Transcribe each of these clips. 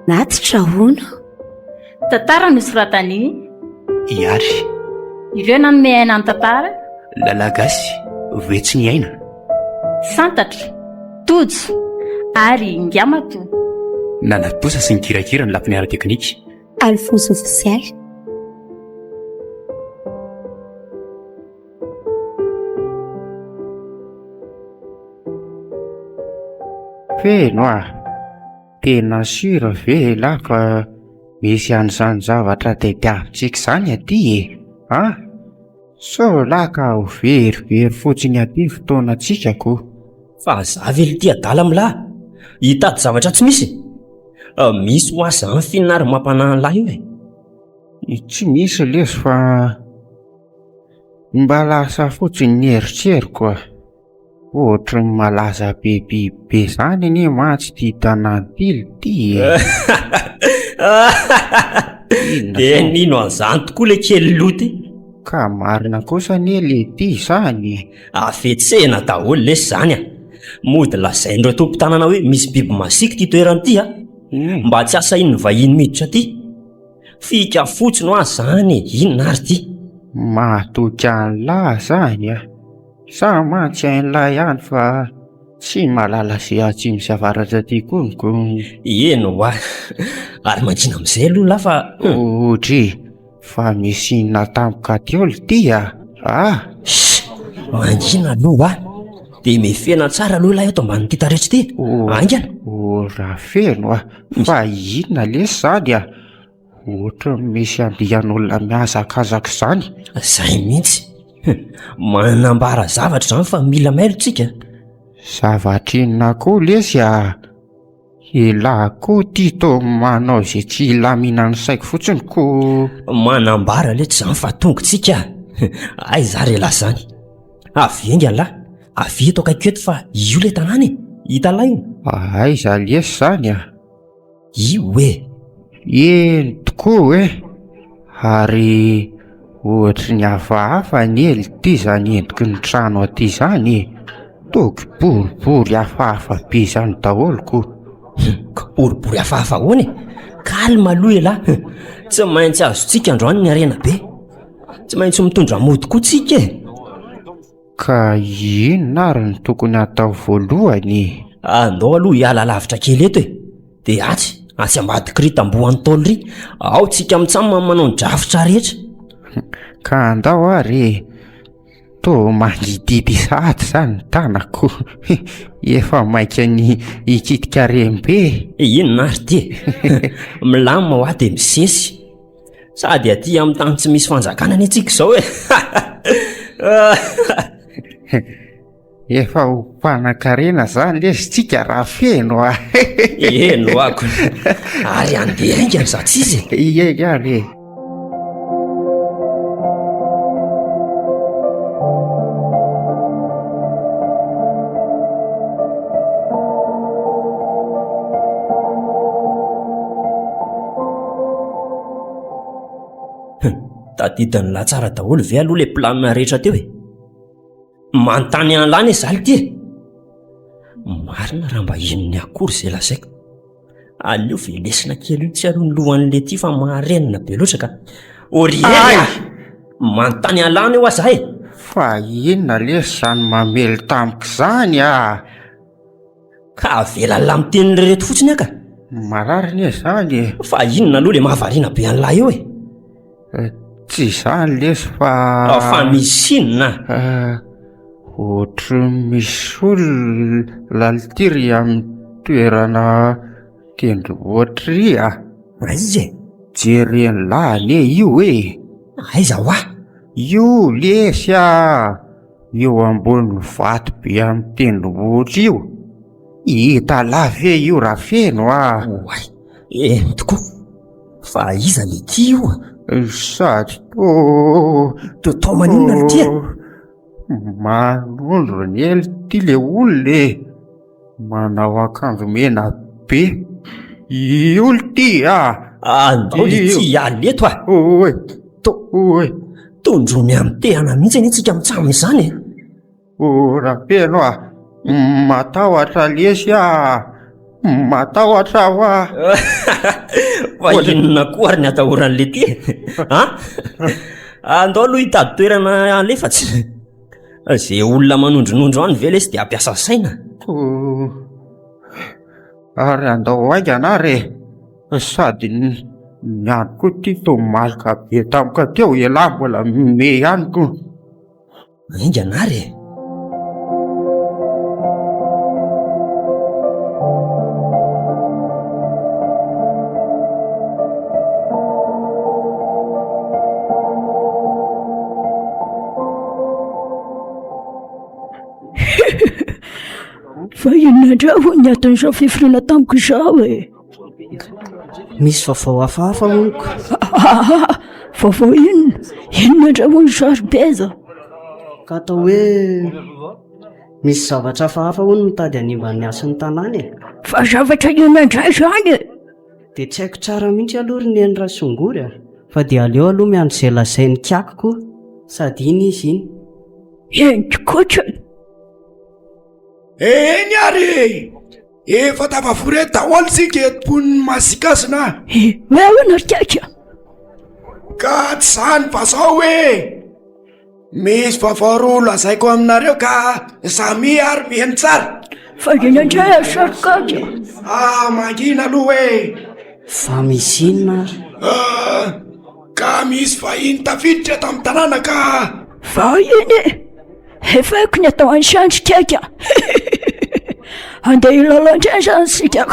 Natitra hono. Tantara nosoratan'i. Ihary. Ireo nanome aina ny tantara. Lalagasy, Vetsy ny aina. Santatra, Tojo ary Ingamatoa. Nanatontosa sy nikirakira ny lafiny ara-teknika. Alphonse Officiel. Feno ah! Tena sûr ve elah fa misy an'izany zavatra tediavintsika izany aty e? An? Sao lah ka ho verivery fotsiny aty ny fotoanantsika ko. Fa za ve lty adala amlah? Hitady zavatra tsy misy? Misy hoa zany f'inona ary mampanahy anlah io e? Tsy misy lesy fa mba lasa fotsiny ny eritreriko a! Ohatry ny malaza be biby be zany anie mantsy ity tanàna ity lty e! Inona Dia zao? nino an'izany tokoa le kely loha ty. Ka marina kosa anie lty izany e! Hafetsena daholo lesy zany a! Mody lazain'ireo tompon-tanana hoe misy biby masiaka ity toerana ity a! Mba tsy hasahin'ny vahiny miditra aty. Fika fotsiny hoa zany e! Inona ary ity? Mahatoky an'lah zany a! Sa mantsy hain'lah ihany fa tsy mahalala ze atsimo sy avaratra aty koa ny ko. Eny hoa! Ary mangina amizay aloha lah fa. Oudry! Fa misy inona tampoka teo lty a! Ah! Chut! Mangina aloha a! Dia mifena tsara aloha ilay ato ambanin'ity taretra ity. Haingana! Oh Rafeno a! Fa inona lesy zany a? Ohatran'ny misy andian'olona mihazakazaka izany. Zay mihitsy. Manambara zavatra izany fa mila mailo tsika. Zavatra inona koa lesy a? Elah koa ty toa manao izay tsy hilaminan'ny saiko fotsiny ko. Manambara letsy zany fa tonga tsika a! Aiza ary elah zany? Avia enga lah, avia eto akaiko eto fa io le tanàna e! Hitanlah io? Aiza lesy zany a? Io e! Eny tokoa e! Ary ohatry ny hafahafa anie lty zany endriky ny trano aty zany e! Toa kiboribory hafahafa be zany daholo ko! Kiboribory hafahafa ahoana e? Calme aloha elah! Tsy maintsy azontsika androany ny harena be! Tsy maintsy mitondra mody koa tsika e! Ka inona ary no tokony hatao voalohany e? Andao aloha hiala lavitra kely eto e! Dia atsy, atsy ambadiky ry tamboho an'i ry, ao tsika mitsam manao ny drafitra rehetra. Ka andao ary e! Toa mangidihidy sahady izany ny tanako, efa maika ny hikitika harem-be e! Inona ary ity e? Milamina hoa dia misesy. Sady aty amin'ny tany tsy misy fanjakana anie tsika izao e! Efa ho mpanan-karena zany lesy tsika raha feno a! Eny hoako, ary andeha haingana za tsy izy e! Ie ihany e! Tadidin'lah tsara daholo ve aloha le planina rehetra teo e? Manontany an'lah anie za lty e! Marina raha mba henon'ny akory izay lazaiko. Aleo velesina kely io tsy aloha ny lohan'i lety fa marenina be loatra ka. Oriel a! Manontany an'lah anie hoa za e! Fa inona lesy zany mamely tamiko zany ah? Ka avelan'lah miteny reto fotsiny aho ka. Marary anie zany e. Fa inona aloha le mahavariana be an'lah eo e? Tsy izany lesy fa. Fa misy inona? Ohatran'ny misy olona lty ry amin'ny toerana tendrombohitra ry a. Aiza e? Jeren'lah anie io e. Aiza hoa? Io lesy a! Eo ambonin'ny vato be amin'ny tendrombohitra io. Hita lahy ve io Rafeno a? Oay, eny tokoa. Fa iza le ty io a? Sady tô. Tô tô maninona le ty e? Manondro anie ty le olona e. Manao akanjo mena be. Io lty a! Andao le tsy hiala eto a! Oe, to, oe. Tondroiny amin'ny tehana mihitsy anie tsika mitsam izany e! O Rafeno a! Matahotra lesy ah! Matahotra aho ah! Fa inona koa ary ny atahoran'le ty e? An? Andao aloha hitady toerana alefa tsy. Ze olona manondronondro any ve lesy dia hampiasa saina? Oh, ary andao haingana ary e! Sady ny andro koa ity toa maloka be tampoka teo, elah mbola mihomehy ihany koa. Haingana ary e! Fa inona indray hono ny aton'izao fiforiana tamiko izao e? Misy vaovao hafahafa hono ko. Aa, vaovao inona? Inona indray hono izao ry Beza? Ka atao hoe misy zavatra hafahafa hono mitady hanimba ny hasin'ny tanàna e. Fa zavatra inona indray izany e? Dia tsy haiko tsara mihitsy aloha ry Neny Rasongory a! Fa dia aleo aloha miandry izay lazain'i Kiaky koa, sady iny izy iny. Eny tokotrany! Eny ary e! Efa tafavory eto daholo isika eto mponin'i Masikasina a! Hoe ahoana ry Kiaky a? Ka tsy izany fa zao hoe. Misy vaovao roa lazaiko aminareo ka samia ary miheno tsara. Fangina indray ary sarokaka. Ah, mangina aloha e. Fa misy inona ary? Ah, ka misy vahiny tafiditra eto amin'ny tanàna ka. Vahiny e! Efa haiko ny atao any sandry kaka. Andeha hilalao indray izany isika.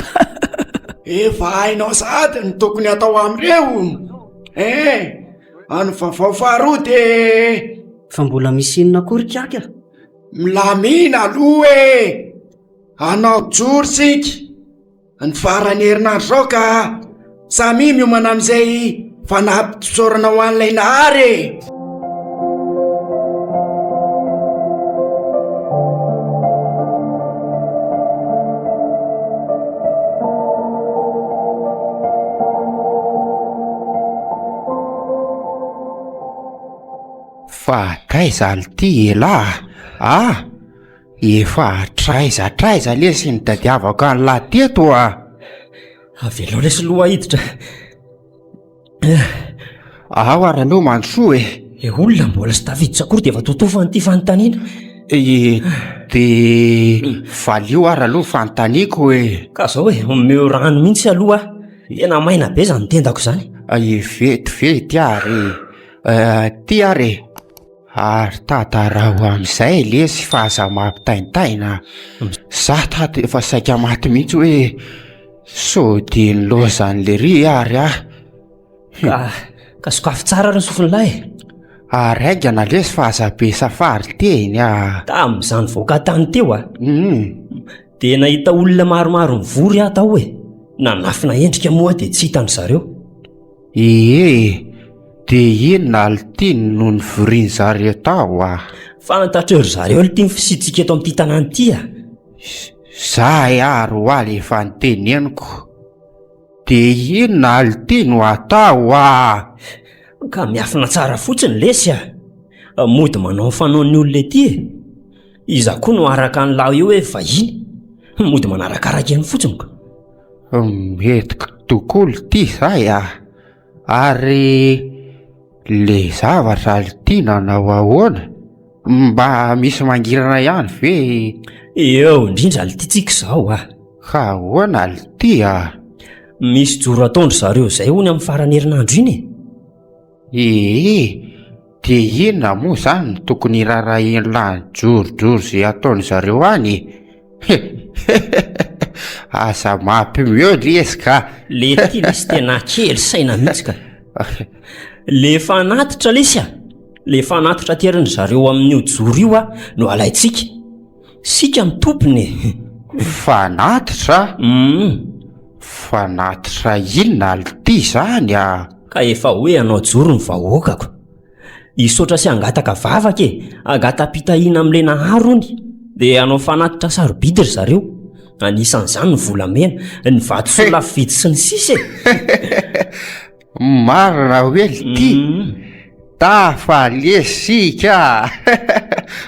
Efa hainao sahady ny tokony atao amin'ireo. Eh! Ny vaovao faharoa dia. Fa mbola misy inona koa ry kiaka a? Milamina aloha e! Hanao joro isika ny faran'ny herinandro izao ka samia miomana amin'izay fanampim-pisaorana ho an'ilay Nahary e! Fa hatraiza lty elah a! Efa hatraiza hatraiza lesy nitadiavako an'lah teto a! Avelao lesy loha hiditra. Ao ary aloha mandrosoa e! Le olona mbola tsy tafiditra akory dia efa totofany ity fanontaniana. E, de valio ary aloha fanontaniako e! Ka zao e, omeo rano mihitsy aloha aho. Tena maina be zany tendako zany. E, vetivety ary e, ty ary e! Ary tantarao amin'izay lesy fa aza mampitaintaina. Za tato efa saika maty mihitsy hoe sao dia nilaozan'lery ary aho. Ka, ka sokafy tsara ary ny sofin'lahy e. Ary haingana lesy fa aza be safary teny ah. Tamin'izany voaka tany teo ah. Dia nahita olona maromaro nivory aho tao e. Nanafina endrika moa dia tsy hitan-dry zareo. Ee, dia inona lty no nivorian-zareo tao ah? Fantatr'ry zareo lty ny fisiantsika eto amin'ity tanàna ity ah. Zay ary hoa le efa noteneniko. Dia inona lty no atao ah? Ka miafina tsara fotsiny lesy ah. Mody manao ny fanaon'ny olona ety e. Iza koa no araka an'lah eo hoe vahiny? Mody manarakaraka eny fotsiny ka. Mety tokoa lty zay ah. Ary le zavatra lty nanao ahoana? Mba misy mangirana ihany ve? Eo indrindra lty tsika izao ah. Ka ahoana lty ah? Misy joro ataon-dry zareo izay hono amin'ny faran'ny herinandro iny e. Ee, dia inona moa izany no tokony hiraharahian'lah ny jorojoro izay ataon'izareo any e? Aza mampiomehy lesy ka! Le ty lesy tena kely saina mihitsy ka! Le fanatitra lesy a! Le fanatitra aterin-dry zareo amin'io joro io a no alaintsika. Sika no tompony e! Fanatitra? Humm. Fanatitra inona lty izany a? Ka efa hoe hanao joro ny vahoakako. Hisaotra sy hangataka vavaka e! Hangata-pitahiana amin'ilay Nahary hono. Dia hanao fanatitra sarobidy ry zareo. Anisan'izany ny volamena, ny vatosoa lafo vidy sy ny sisa e! Marina hoe lty? Tafa lesy ka!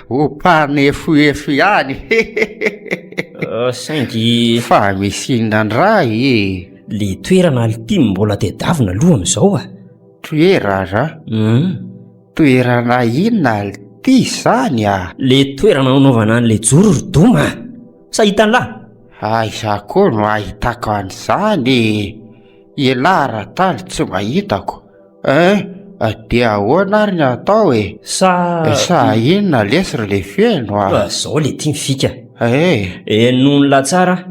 Ho mpanefoefo ihany Saingy. Fa misy inona ndray e? Le toerana lty mbola tedavina aloha amin'izao a! Toerana? Toerana inona lty izany a? Le toerana nanaovana an'le joro ry doma a! Sa hitan'lah? Aiza koa no ahitako an'izany e? Elah Rataly tsy mba hitako eh! Dia ahoana ary ny atao e? Sa. Sa inona lesy ry Lefeno a? Zao le ty ny fika. Eh! Henoin'lah tsara a!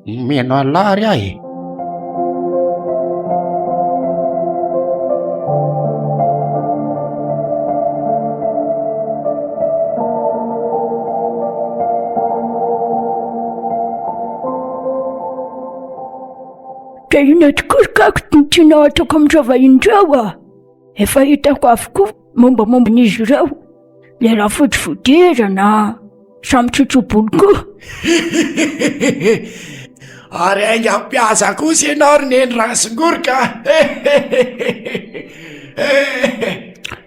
Mino an'lah ary aho e! Dia inona tokoa ry kako no tianao ataoko amin'ireo vahiny ireo a? Efa hitako avokoa mombamomba an'izy ireo. Lehilahy fotsy fihodirana, samy tsotso-bolo koa. Ary haingam-pihaza kosa ianao ry Neny Rasingory ka!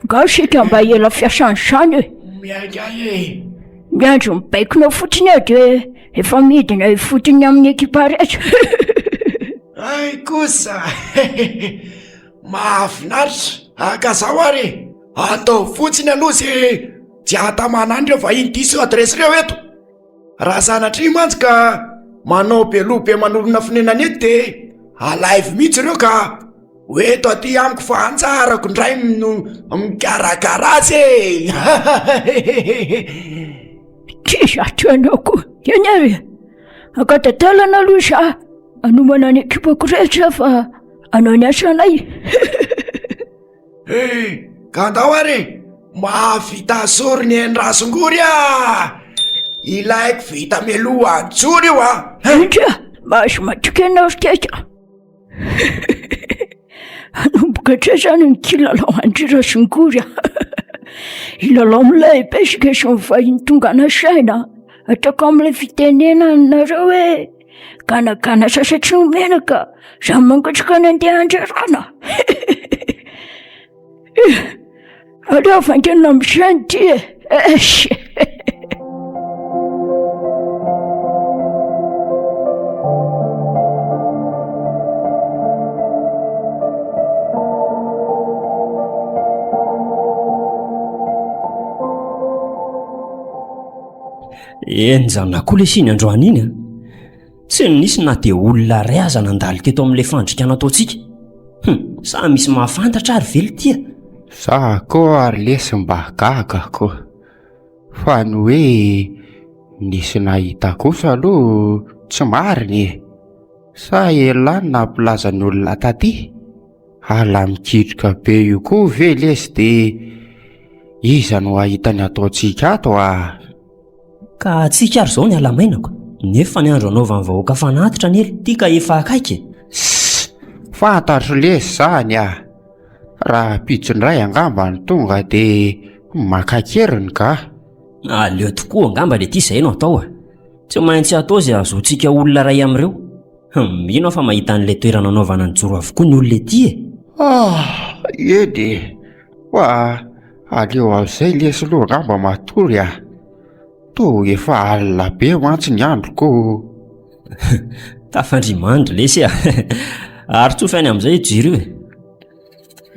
Nga isika mba ela fiasana izany e? Miainga e! Miandry ny baikonao fotsiny aho dia efa midina ifotony amin'ny ekipa rehetra. Hay kosa! Mahafinaritra! Ka zao ary e! Ataovy fotsiny aloha ze tsy ahatamana any ireo vahiny diso adiresy ireo eto. Raha sanatria mantsy ka manao be loha be manorina fonenana eto de alaivo mihitsy ireo ka ho eto aty amiko fa anjarako indray no mikarakara azy e! Tsy zato ianao koa. Eny ary e! Angata-dalana aloha za hanomana ny ekipako rehetra fa hanao ny asanay. Eh, ka andao ary e! Mahavita sorona eny Rasingory ah! Ilaiko vita mialoha antsony io ah! Indra, mahazo matoky ianao ry Teta. Hanomboka hatreo izany ny kilalao an-dry Rasingory ah! Hilalao milay be isika sy ny vahiny tonga nasaina. Ataoko amin'ilay fitenenana nareo hoe ganagana sasatry ny menaka, za mangatsiaka ny andeha handrarana. Aleo hafainganina amin'izay ny dia e. Eish. Henjana koa lesy iny androany iny a! Tsy nisy na dia olona iray aza nandalo teto amin'ilay fandrika nataontsika. Hum, sa misy mahafantatra ary ve lty a? Za koa ary lesy mba gaga ko. Fa ny hoe nisy nahita kosa aloha tsy marina e. Sa elah no nampilaza ny olona taty? Ala mikitroka be io koa ve lesy de iza no hahita ny ataontsika ato ah? Ka antsika ary izao ny ala mainako, nefa ny andro anaovan'ny vahoaka fanatitra anie lty ka efa akaiky e! Ssss! Fantatro lesy zany ah! Rahampitso indray angamba no tonga de maka an-keriny ka! Aleo tokoa angamba lety izay no atao ah! Tsy maintsy atao izay hahazoantsika olona iray amin'ireo. Hum, mino aho fa mahita an'ilay toerana anaovana ny joro avokoa ny olona ety e! Ah, eny e! Fa aleo amin'izay lesy aloha angamba matory ah! Toa efa alina be mantsy ny andro ko! Tafandria mandry lesy ah! Ary tsofy any amin'izay io jiro io e!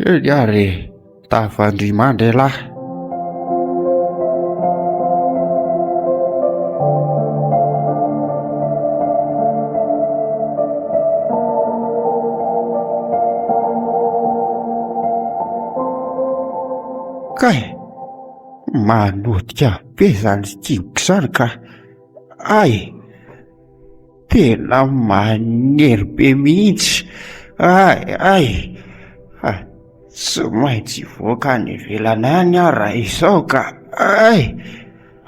Eny ary e! Tafandria mandry elah! Kay! Manotika be zany kiboko zany ka! Hay! Tena manery be mihitsy! Hay! Hay! Ha! Tsy maintsy hivoaka any ivelany any aho raha izao ka! Hay!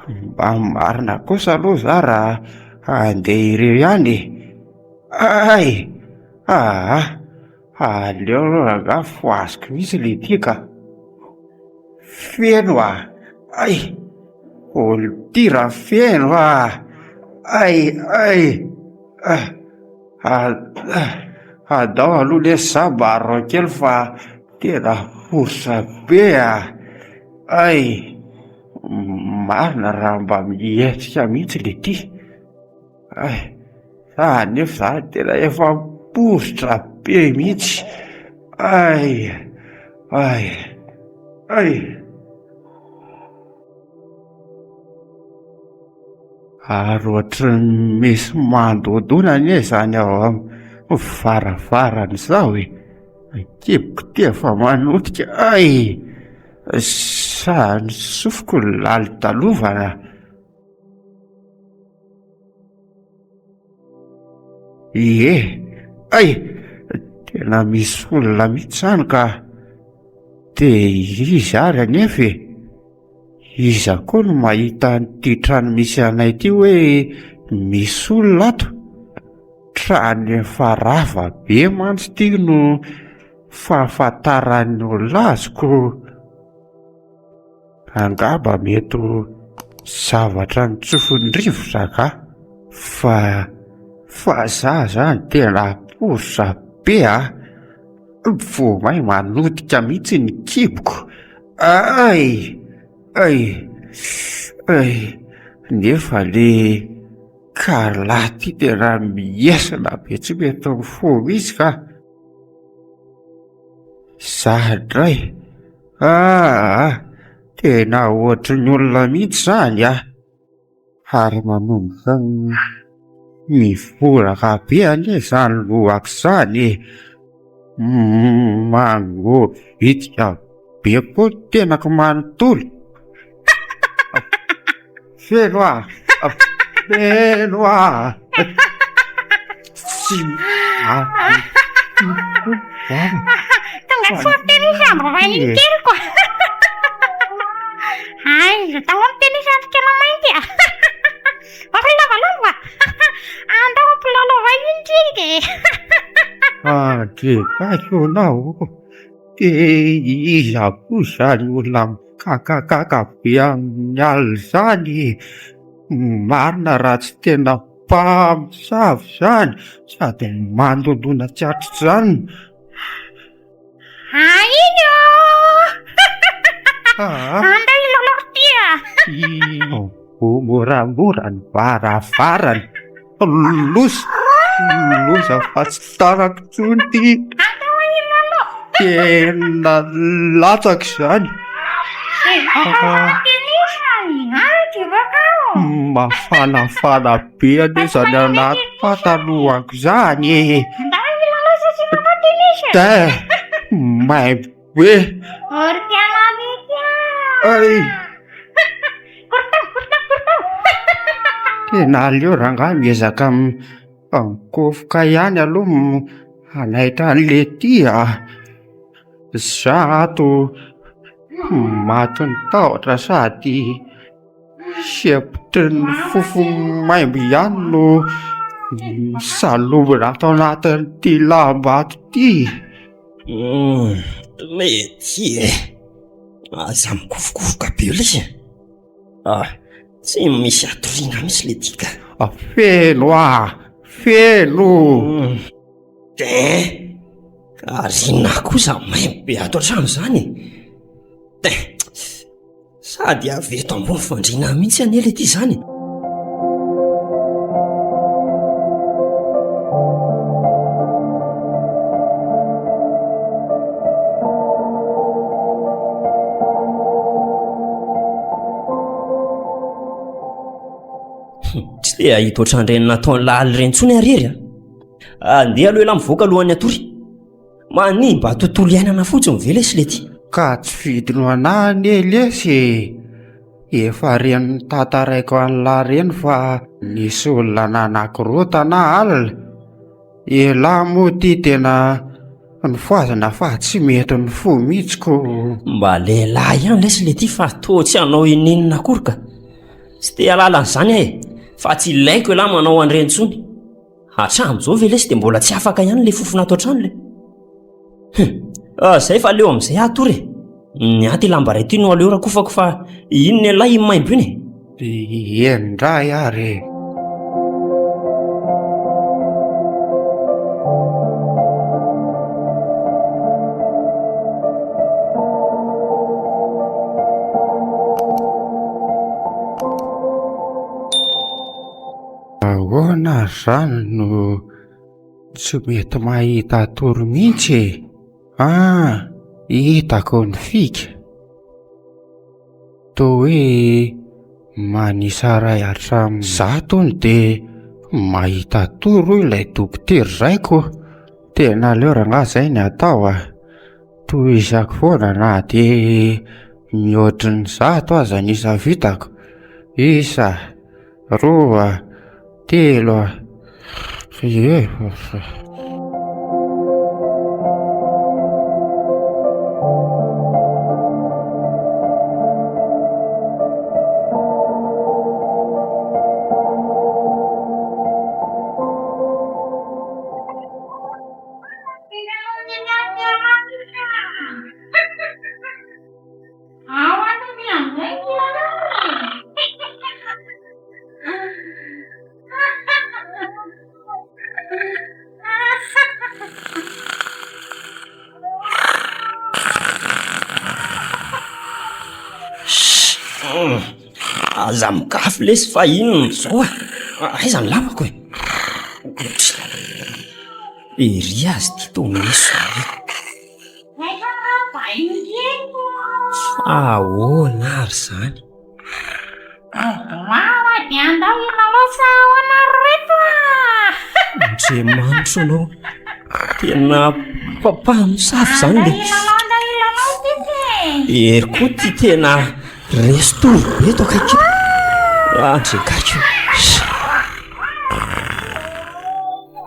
Mba marina kosa aloha za raha handeha irery ihany e! Hay! Aa! Aleo aloha rangahy fohaziko mihitsy le ty ka! Feno a! Hay! Olo ty raha feno a! Hay! Hay! Ah! Andao aloha lesy za mba arao kely fa tena force be a! Hay! Marina raha mba mihetsika mihitsy le ty. Hay! Za anefa zany tena efa miporitra be mihitsy. Hay! Hay! Hay! Ary ohatran'ny misy mandondona anie izany ao amin'ny varavarana izao e. Ny kiboko ity efa manotika. Hay! Sa ny sofiko no lalodalovana. Ie! Hay! Tena misy olona mihitsy izany ka. Dia iza ary anefa e? Iza koa no mahita an'ity trano misy anay ity hoe misy olona ato? Trano efa rava be mantsy ity no fahafantaran'ny olona azy ko angamba mety ho zavatra notsofin'ny rivotra angaha fa fa za zany tena poritra be a! Vao may manotika mihitsy ny kiboko. Ay! Ay! Ay! Nefa le Carla ty tena miesona be tsy mety mifoha mihitsy ka. Za indray. Aa! Tena ohatry ny olona mihitsy zany ah. Ary manomboka mivoraka be anie izany lohako izany e! Mangovitika be koa ny tenako manontolo. Feno ah! Feno ah! Tsy Tonga soa teny izy androany iny keliko. Aiza daholo teny izy andro kena mainty a. Ary lavalava. Andao hampilalao vahiny tsika e. Andriamanitra anao. Dia iza koa izany olona mikakakaka be amin'ny alina izany e? Marina raha tsy tena mpamosavy izany sady mandondona tsy atritrano. Ainy ô! Andao hilalao ity a! Io moramora ny varavarana. Loza, loza fa tsy tanako intsony ity. Andao hilalao. Tena latsaka izany. Mafanafana be anie izany anaty patalohako izany e. Putain, maimbo be. Ay. Tena aleo rangahy miezaka mikofoka ihany aloha hanaitra an'le ty a. Za ato Matin'ny tahotra sady sempotry ny fofo-maimbo ihany no misalobona ato anatin'ity lamba ato ity. Mety e! Aza mikofokofoka be eo lesy e! Ah, tsy misy hatoriana mihitsy le ty ka. Feno ah! Feno! Tin! Ary inona koa izany maimbo be ato an-trano izany e? Tin! Sady avy eto ambony fandriana mihitsy anie ilay ity izany e! Tsy te hahita ohatran'ireny nataon'i Laly ireny intsony ary Hery a! Andeha aloha elah mivoaka alohan'ny hatory. Manimba tontolo iainana fotsiny ve lesy lety? Ka tsy fidiny ho anah anie lesy e! Efa ren'ny tantaraiko an'lah reny fa nisy olona nanakorontana alina. Elah moa ty tena nofohazina fa tsy mety nifoha mihitsy ko. Mba lehilahy ihany lesy lety fa toa tsy hanao ininona akory ka. Tsy te hahalala an'izany aho e! Fa tsy ilaiko elah manao an'ireny intsony. Hatramin'izao ve lesy dia mbola tsy afaka ihany ilay fofona ato an-trano le? Hum, ah, zay fa aleo amin'izay aho tory e. Ny ahy ty lamba iray ty no aleo rakofako fa iny ny an'lahy iny maimbo iny e. Eny indray ary e. Nahoana ary izany no tsy mety mahita tory mihitsy e? Ah, hitako ny fika. Toa hoe manisa iray hatramin'ny zato hono dia mahita tory hoy ilay dokotera izay ko. Tena aleo rangahy izay ny atao a. Tohizako foana na dia mihoatry ny zato aza ny isa vitako. Isa, roa, telo, efatra. Aza migafy lesy fa inona izao a? Aiza ny lamako e? Ery azy ity toa misy be. Fa ahoana ary izany? Andriamanitro anao, tena mpamosavy izany le. Ery koa ity tena resy tory be eto akaiky. Andriakaiky.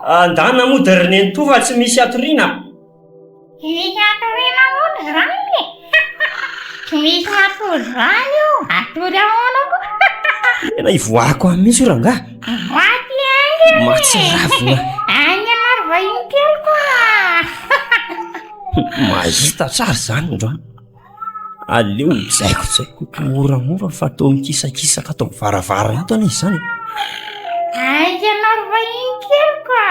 Andana mody ry nenitoa fa tsy misy hatoriana. Tsy misy hatoriana mody izany e! Tsy misy hatory izany io, hatory ahoana koa? Tena ivoahako any mihitsy io rangahy. Maty haingana e! Mahatsiravina. Haingana ry vahiny keliko a! Mahita tsara izany androany. Aleo mijaikojaiko moramora fa toa mikisakisaka ato amin'ny varavarana ato anie izany e. Haingana ry vahiny keliko a!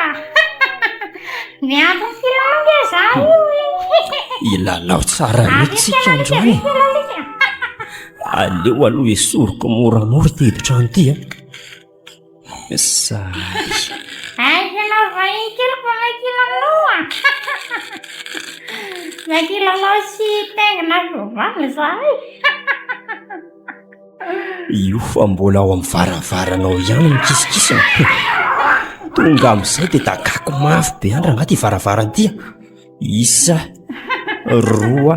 Miandry ny filalao nge za io e! Hilalao tsara mihitsy isika androany e. Aleo aloha esoriko moramora ity hiditra ity a. Zay. Haingana ry vahiny keliko fa maika hilalao a! Maika hilalao sy hitaingina soavaly izahay. Io fa mbola ao amin'ny varavaranao ihany ny kisikisina. Tonga amin'izay dia dakako mafy be any rangahy ity varavarana ity a. Isa, roa,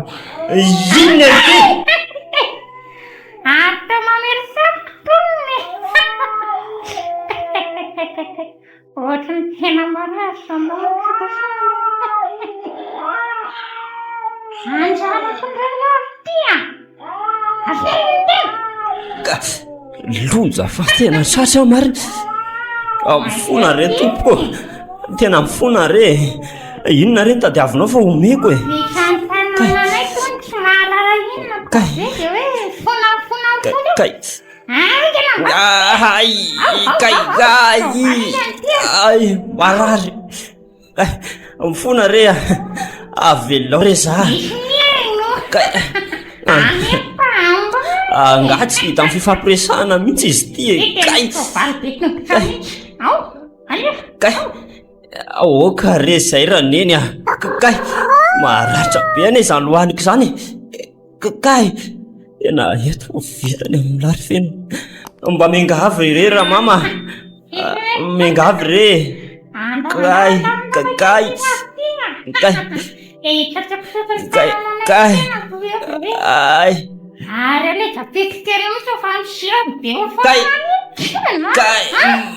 inona ity? Ary toa mamely satroka tonony e! Ohatry ny tena marary sambatra. Anjarako indray lava ity a! Avereno ny tena! Ka loza fa tena tratra aho marina. Mifona re tompoko ô. Tena mifona re. Inona re no tadiavinao fa omeko e. Ny trano fanananay tony tsy mahalala inona ko be dia hoe mifona mifona mifona. Kay. Haingana mba. Ay, kay, kay. Ay, marary. Kay, mifona re a. Avelao re za. Misy mihaino. Kay. Amepamba. Angaha tsy vita amin'ny fifampiresahana mihitsy izy ity e. Kay. Soavaly be tongotra mihitsy. Ao, alefa. Kay. Aoka re zay raneny a! Kay! Maratra be anie izany lohaniko izany e! Kay! Tena eto vao vitany amin'ny lary feno. Mba miangavy re ramama a! Miangavy re! Kay! Kay! Kay! Kay! Kay! Ay! Kay! Kay!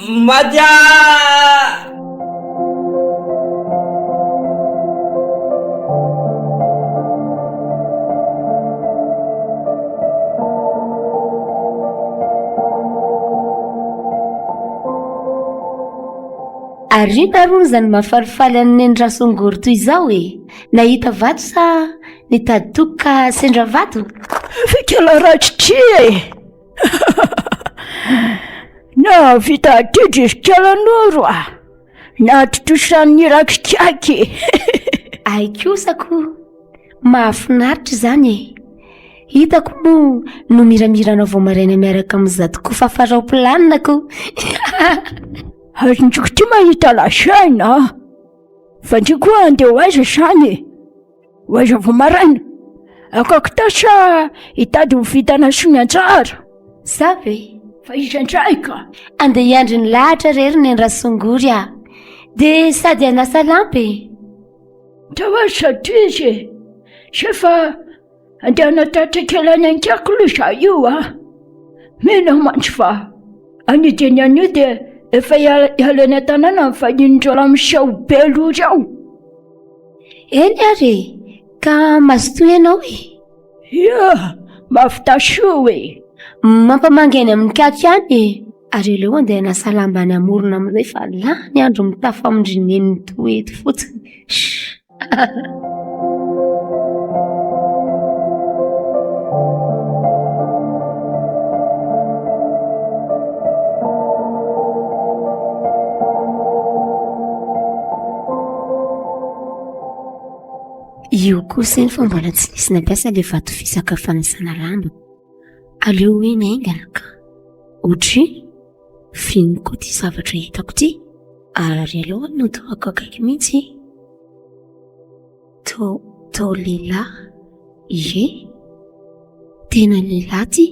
Maty ah! Ary inona aloha izany mahafalifaly an'i Neny Rasongory toy izao e? Nahita vato sa nitady toko ka sendra vato? Fikela ratsy ty e! Nahavita adidy izy Kalanoro a! Nahatontosan'ny rakikaky e! Ay kosa ko! Mahafinaritra izany e! Hitako moa no miramiranao vao maraina miaraka amin'izato kofafa raoplanina ko! Ary ndry koa ty mahita lazaina a! Fa ndry koa andeha ho aiza izany e? Ho aiza vao maraina? Akako tao sa hitady ho vintana sy ny anjara? Za ve? Fa iza indray ka? Andeha hiandry ny lahatra re ry Neny Rasongory a! Dia sady hanasa lamba e! Tao aza satria izy e! Zay fa andeha hanatratra kely any an-kiako aloha za io a! Mino aho mantsy fa anio dia ny anio dia efa hiala hiala eny an-tanàna ny vahin'ireo ramose be loha ireo. Eny ary e! Ka mazotoa ianao e! Ia! Mahavita soa e! Mampamangy any amin'ny kaky any e! Ary aleo andeha hanasa lamba any amorona amin'izay fa lany andro mitafa amin-dry nenitoa eto fotsiny. Shh! Io kosa eny fa mbola tsy nisy nampiasa ilay vato fisaka fanasana lamba. Aleo hoe ny haingana ka. Ohatry f'inona koa ity zavatra hitako ity? Ary aleo no torako akaiky mihitsy. To, to lehilahy. Ie, tena lehilahy ity.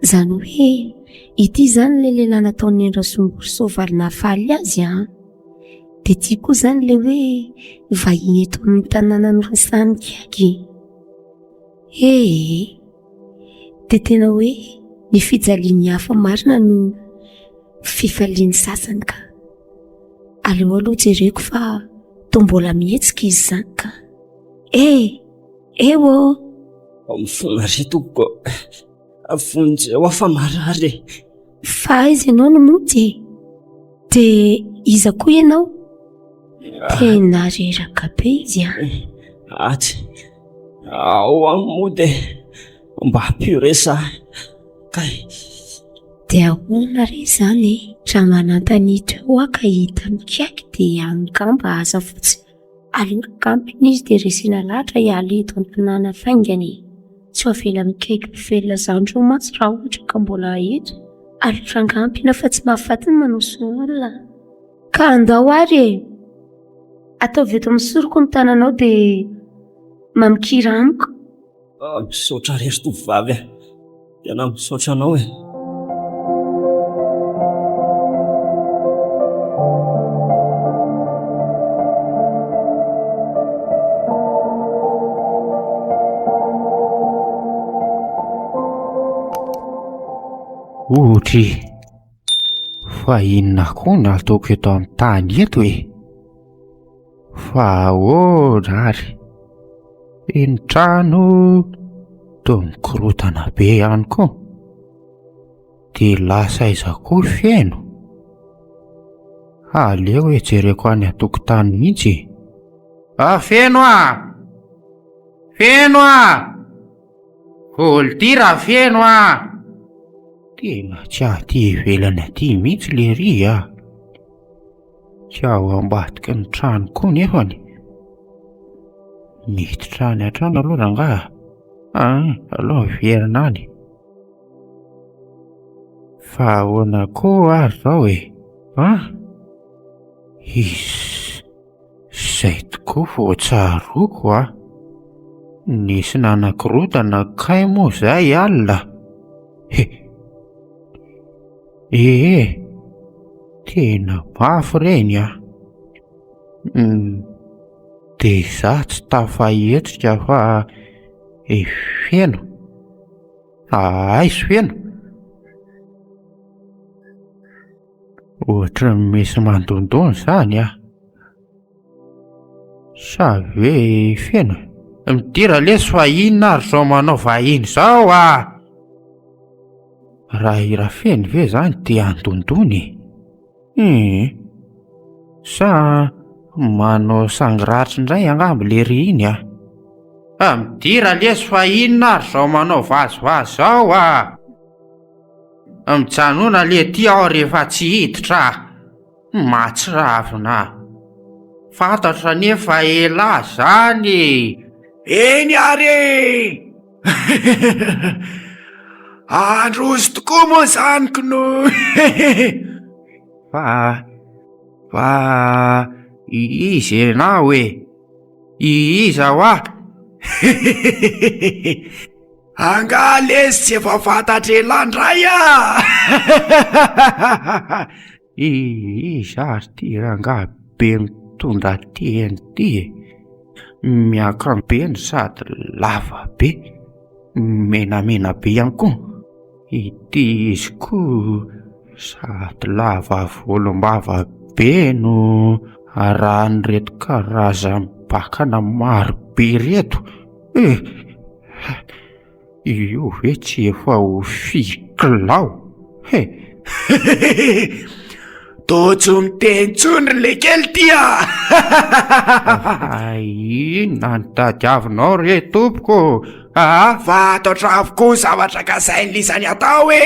Izany hoe ity izany ilay lehilahy nataon'i Neny Rasolofory soavaly nahafaly azy an! Dia ity koa izany ilay hoe vahiny eto amin'ny tanàna noresahan'i Kiaky e! Ee! Dia tena hoe ny fijalian'ny hafa marina no fifalian'ny sasany ka! Aleo aloha jereko fa toa mbola mihetsika izy izany ka! E! Eo ô! Mifona re tompoko ô! Vonjeo aho fa marary e! Fa aiza ianao no mody e? Dia iza koa ianao? Tena reraka be izy an! Atsy, ao aho mody e! Mba ampio re za kay! Dia ahoana re izany e? Raha manantany teo aho ka hita mikaiky dia angamba asa fotsiny. Aleo rakampina izy dia resena lahatra hiala eto an-tanàna faingana e! Tsy ho avela mikaiky mpivelona zandry eo mantsy raha ohatra ka mbola eto. Aleo rangampina fa tsy mahafaty ny manao soa olona. Ka andao ary e! Ataovy eto amin'ny soroko ny tananao dia mamikira amiko. Misaotra re ry tovovavy a! Tena misaotra anao e! Ohatry, fa inona koa no ataoko eto amin'ny tany eto e? Fa ahoana ary? Ny trano toa mikorontana be ihany koa. Dia lasa aiza koa feno? Aleo hoe jereko any an-tokotany mihitsy e. Ah, feno ah! Feno ah! Olo ty raha feno ah! Tena tsy aty ivelany aty mihitsy lery ah! Tsy ao ambadiky ny trano koa nefany. Miditra any an-trano aloha rangahy a. Aleo miverina any. Fa ahoana koa ary izao e? An? Iss, izay tokoa vao tsaroako a. Nisy nanakorontana kay moa izay alina. He. Ee, tena mafy ireny an! Dia izaho tsy tafahetsika fa i Feno, aiza Feno? Ohatran'ny misy mandondona izany an! Sa ve i Feno? Midira lesy fa inona ary izao manao vahiny izao ah! Raha i Rafeno ve zany te handondona e? Hum. Sa manao sangy ratsy indray angamba lery iny a? Ah, midira lesy fa inona ary zao manao vazivazy zao ah! Mijanona le ty aho rehefa tsy hiditra ah! Mahatsiravina. Fantatro anie fa elah zany e! Eny ary e! Androso tokoa moa zany kno! Fa fa iza ianao e? Iza hoa? Angaha lesy tsy efa fantatr'elah ndray ah! Iza ary ty rangahy be mitondra teny ty e? Miakanjo be no sady lava be, menamena be ihany koa. Ity izy koa sady lava volom-bava be no arahan'ireto karazam-bakana maro be ireto eh! Io ve tsy efa ho firy kilao he! Toa tsy miteny intsony ry lekely ty a! Fa inona no tadiavinao re tompoko aa? Fantatro avokoa ny zavatra kasain'lisany atao e!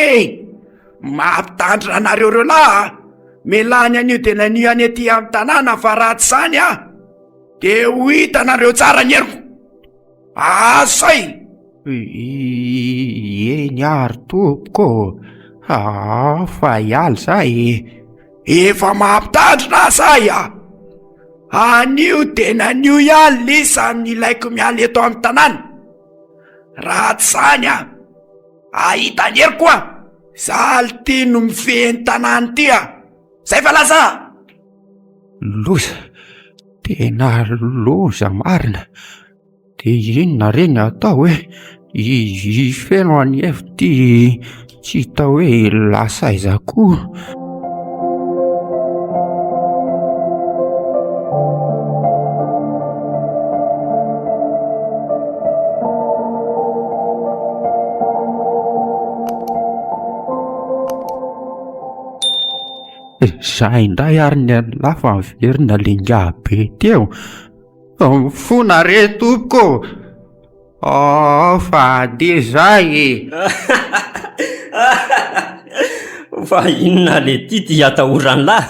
Mampitandrina anareo ireo lahy a! Mialà ny anio dia ny anio ihany aty amin'ny tanàna fa raha tsy izany a! Dia ho hitanareo tsara ny heriko! Asay! Eny ary tompoko ô, aa fa hiala za e! Efa mampitandrina aho sahy a! Anio tena anio ihany lisa no ilaiko miala eto amin'ny tanàna, raha tsy izany a, hahita ny heriko aho, za lty no mifehy ny tanàna ity a! Zay fa lasa! Loza! Tena loza marina! Dia inona re ny atao e? I Feno anie ity tsy hita hoe lasa aiza koa. Za indray ary ny an'lah fa miverina le ingahy be teo. Mifona re tompoko ô! Oh fa andeha zay e! Fa inona le ty ty atahoran'lah?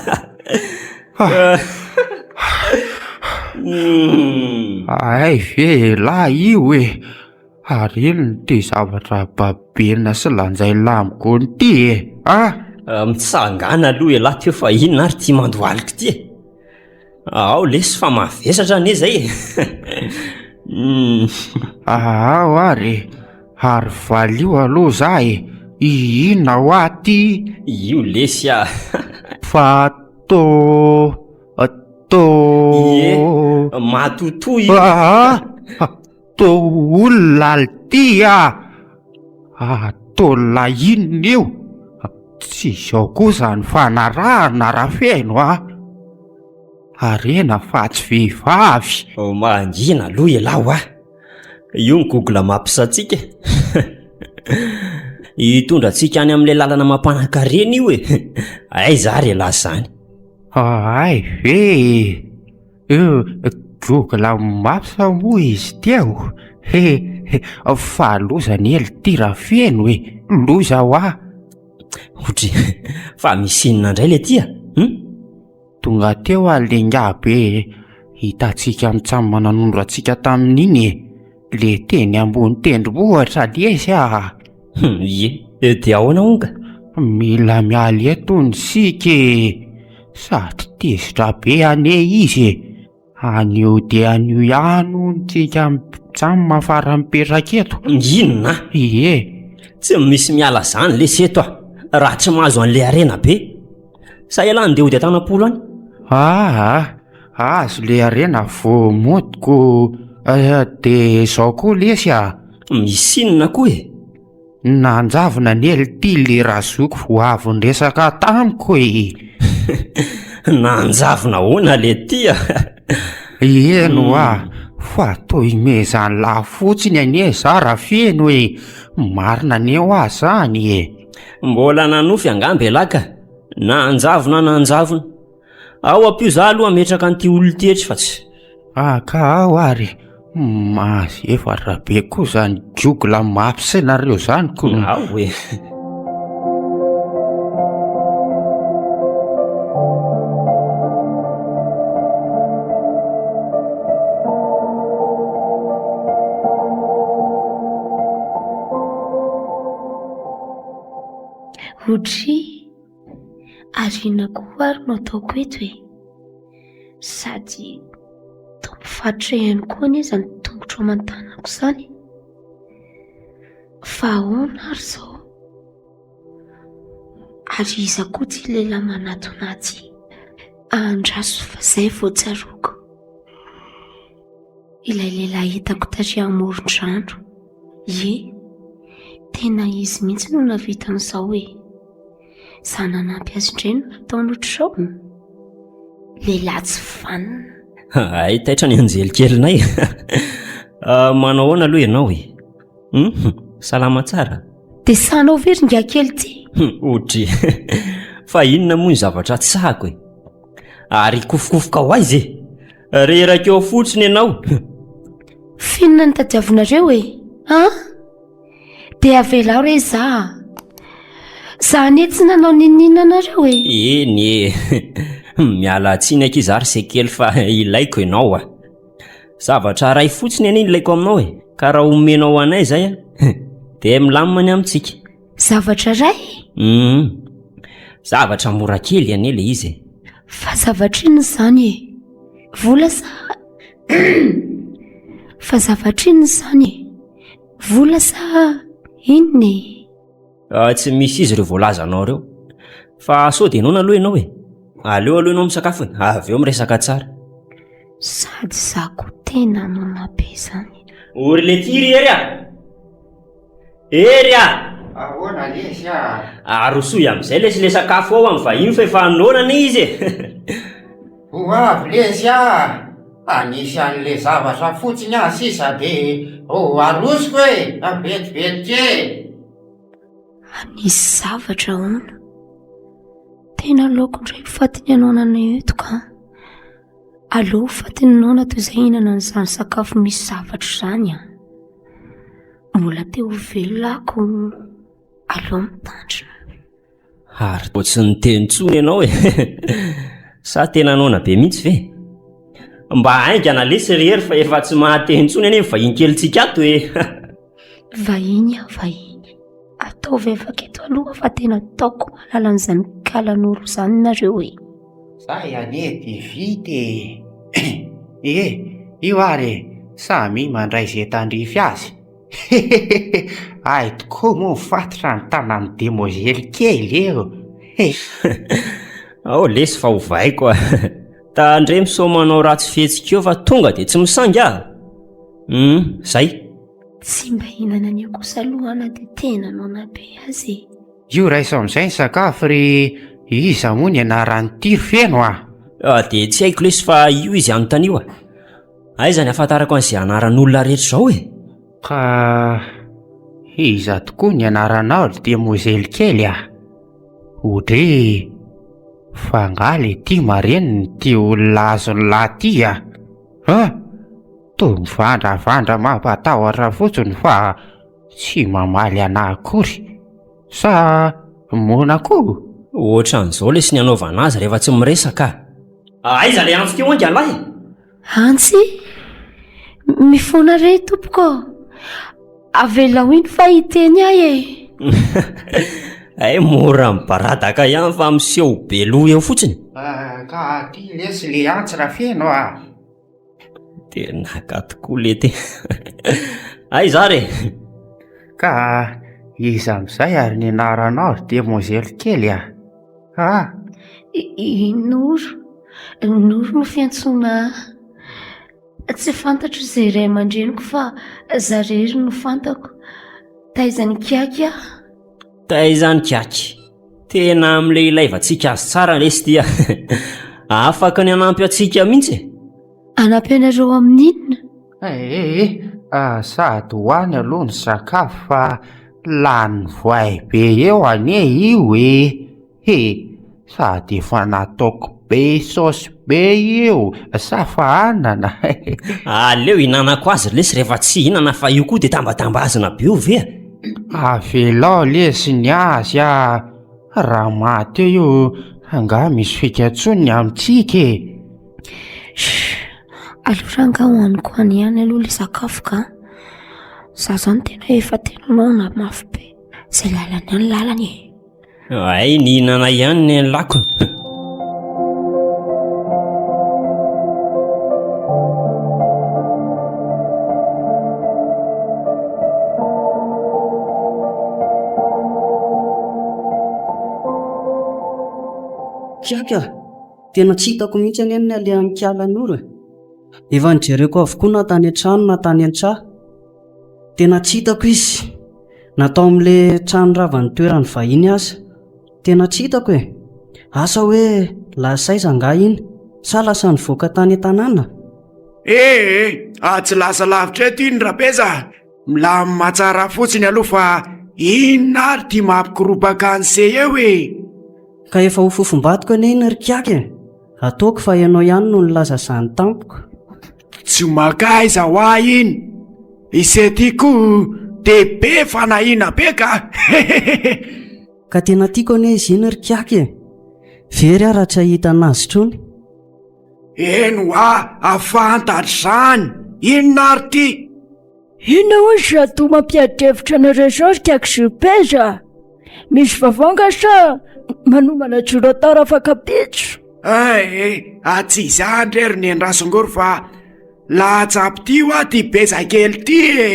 Hay ve elah io e! Ary inona ity zavatra babena sy lanjain'lah amin'ny gony ity e? Ah! Mitsangàna aloha elah teo fa inona ary ity mandohalika ity e? Ao lesy fa mavesatra anie zay e! Ao ary e! Ary valio aloha za e! Inona hoa ty? Io lesy ah! Fa tô tô. Ie, matotoa io. Aa! Tô olona lty ah! Atolona inona io? Tsy izao kosa ny fanarahana Rafeno a! Harena fa tsy vehivavy. Mangina aloha ialahy hoa! Io ny Google Maps antsika e! Hitondra antsika any amin'ilay lalana mampanan-karena io e! Aiza ary ialahy izany? Hay ve e! Google Maps moa izy teo he fa loza anie l'ty Rafeno e! Loza hoa! Otry, fa misy inona indray le ty a? Hum? Tonga teo aho le ingahy be e! Hitantsika mitsam nanondro antsika tamin'iny e! Le teny ambony tendrombohitra lesy ah! Hum, ie, dia ahoana hono ka? Mila miala eto hono isika e! Sady tezitra be anie izy e! Anio dia anio ihany hono tsika mitsam fa mipetraka eto. Inona? Ie. Tsy misy miala zany lesy eto ah, raha tsy mahazo an'le harena be. Sa ialahy andeha hody an-tanam-polo any? Aa, azo le harena vao mody ko de zao koa lesy ah. Misy inona koa e? Nanjavona anie lty le razoky vao avy niresaka tamiko e! Nanjavona ahoana le ty a? Eny hoa, fa toa imezan'lah fotsiny anie za Rafeno e! Marina anie hoa zany e! Mbola nanofy angamba elah ka! Nanjavona nanjavona. Ao ampio za aloha hametraka an'ity olona ity etsy fa tsy. Ah ka ao ary mahazo efatra be koa zany Google Maps nareo zany ko. Ao e. Otri. Ary inona koa ary no ataoko eto e? Sady toa mifatotra ihany koa anie izany tongotro aman-tanako izany. Fa ahoana ary izao? Ary iza koa ity lehilahy manatona ahy ity? Andraso fa izay vao tsaroako. Ilay lehilahy hitako tary amoron-drano. Ie, tena izy mihitsy no nahavita an'izao e. Za nanampy azy indray no nataony ohatr'izao. Lehilahy tsy vanona. Hay taitra ny anjely kelinay. Ah, manao ahoana aloha ianao e? Hum, salama tsara. Dia sahanao ve ry ingahy kely ity? Ohatry. Fa inona moa ny zavatra tsy sahako e? Ary hikofokofoka ho aiza e? Reraka eo fotsiny ianao. F'inona no tadiavinareo e? An? Dia avelao re za a! Za anie tsy nanao n'inon'inona anareo e! Eny e! Miala tsiny akia za ry sekely fa ilaiko ianao a! Zavatra iray fotsiny anie no ilaiko aminao e! Ka raha omenao anay izay a, dia milamina ny amintsika. Zavatra iray? Hum, zavatra mora kely anie ilay izy e! Fa zavatra inona izany e? Vola sa. Fa zavatra inona izany e? Vola sa inona e? Ah, tsy misy izy ireo voalazanao ireo. Fa sao dia noana aloha ianao e? Aleo aloha ianao misakafo e, avy eo miresaka tsara. Sady za koa tena noana be izany. O ry letia ry Hery a! Hery a! Ahoana lesy a? Arosoy amin'izay lesy le sakafo ao amin'ny vahiny fa efa noana anie izy e! Ho avy lesy a! Hanisy an'le zavatra fotsiny aho sisa de ho arosoko e! Vetivety kely! Hanisy zavatra hono? Tena aleoko indray ho fatin'ny hanoanana eto ka! Aleo ho fatin'ny noana toy izay hihinana an'izany sakafo misy zavatra izany an! Mbola te ho velona aho ko aleo mitandrina. Ary toa tsy niteny intsony ianao e! Sa tena noana be mihitsy ve? Mba haingana lesy ry Hery fa efa tsy mahateny intsony anie ny vahiny kelintsika ato e! Vahiny aho vahiny. Ataovy afaka eto aloha fa tena ataoko mahalala an'izany kalanoro izany nareo e! Zay anie de vita e! Ie, io ary e, samy mandray ze tandrify azy. Hehehehe, hay tokoa moa mifatotra ny tanan'ny demoiselle kely eo he. Ao lesy fa ovaiko a! Tandremo sao manao ratsy fihetsika eo fa tonga dia tsy misangy ah! Hum, zay. Tsy mba hihinana an'io kosa aloha aho na dia tena noana be aza e. Io raiso amin'izay ny sakafo ry iza moa ny anaran'ity ry feno a? Ah, dia tsy haiko lesy fa io izy anontanio a! Aiza ny ahafantarako an'izay anaran'olona rehetra izao e? Ka iza tokoa ny anaranao ry demoiselle kely a? Odry, fa angaha le ty marenina ity olona azon'ny lahy ty a? An! Toa mivandravandra mampatahotra fotsiny fa tsy mamaly anah akory. Sa moana koa? Ohatran'izao lesy ny anaovana azy rehefa tsy miresaka a! Aiza ilay antso teo angaha lahy e? Antsy? Mifona re tompoko ô! Avelao iny fa hiteny ahy e! Hay mora mibaradaka ihany fa miseho be loha eo fotsiny. Ka aty lesy le antsy Rafeno a! Tena ka tokoa lety. Aiza ary e? Ka iza amin'izay ary ny anaranao ry demoiselle kely a? Ah! I Noro. Noro no fiantsoana ahy. Tsy fantatro izay ray aman-dreniko fa za irery no fantako. Taizan'i Kiaky aho. Taizan'i Kiaky. Tena amin'ilay ilaivantsika azy tsara lesy ity a. Afaka ny hanampy antsika mihitsy e. Hanampy anareo amin'inona? Eh eh, sady hoany aloha ny sakafo fa lany voay be eo anie io e! He! Sady efa nataoko be saosy be io sa fa anana he! Aleo hihinanako azy lesy rehefa tsy hihinana fa io koa dia tambatambazina be io ve a? Avelao lesy ny azy a! Raha maty eo io angaha misy fika intsony ny amintsika e! Shh! Aleo rangaha hohaniko any ihany aloha ilay sakafo ka! Za zany tena efa tena noana mafy be, zay lalana any lalana e! Hay nihinana ihany ny lakony. Kiaka a! Tena tsy hitako mihitsy anie ny alehan'i Kiala Noro e! Efa nojereko avokoa na tany an-trano na tany an-tsaha. Tena tsy hitako izy. Na tao amin'ilay trano rava nitoeran'ny vahiny aza. Tena tsy hitako e! Asa hoe lasa aiza angaha iny? Sa lasa nivoaka tany an-tanàna? Ee, tsy lasa lavitra eto iny Rabeza a! Milamina tsara fotsiny aloha fa inona ary ity mampikoropaka an'se eo e! Ka efa ho fofom-badiko anie iny ry kiaka e! Ataoko fa ianao ihany no nilaza izany tampoka. Tsy mankaiza hoa iny! Ise ty koa de be fanahiana be ka! Hehehehe! Ka tena tiako anie izy iny ry kiaka e! Very aho raha tsy hahita anazy intsony. Eny hoa, fantatro izany! Inona ary ty? Inona hoy zato mampiady hevitra anareo izao ry kiaka sy ry peza a? Misy vaovao nga sa manomana joro tara afaka ampitso? Eh, eh, tsy izany re ry Nendrasongory fa latsa-pitia hoa ty beza kely ty e!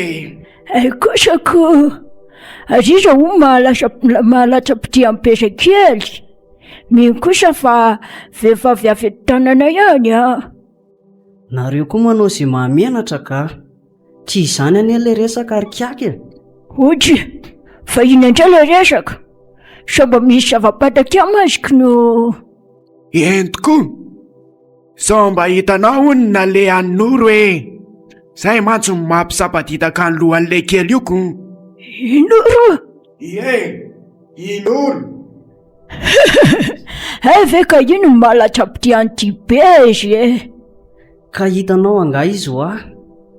Hay kosa ko! Ary iza hono mahalasa mahalatsa-pitia an'i beza kely? Mino kosa fa vehivavy avy eto tanana ihany an! Nareo koa manao izay mahamenatra ka! Tsy izany anie ilay resaka ry kiaka e! Odry! Fa inona indray ilay resaka? Sao mba misy zava-pantatra ihany maziko no. Eny tokoa! Sao mba hitanao hono ny nalehan'i Noro e! Zay mantsy no mampisapadidaka ny lohan'ilay kely io ko! I Noro? Ie! I Noro! Hay ve ka io no mahalatsa-pitia an'ity bezy e! Ka hitanao angaha izy hoa?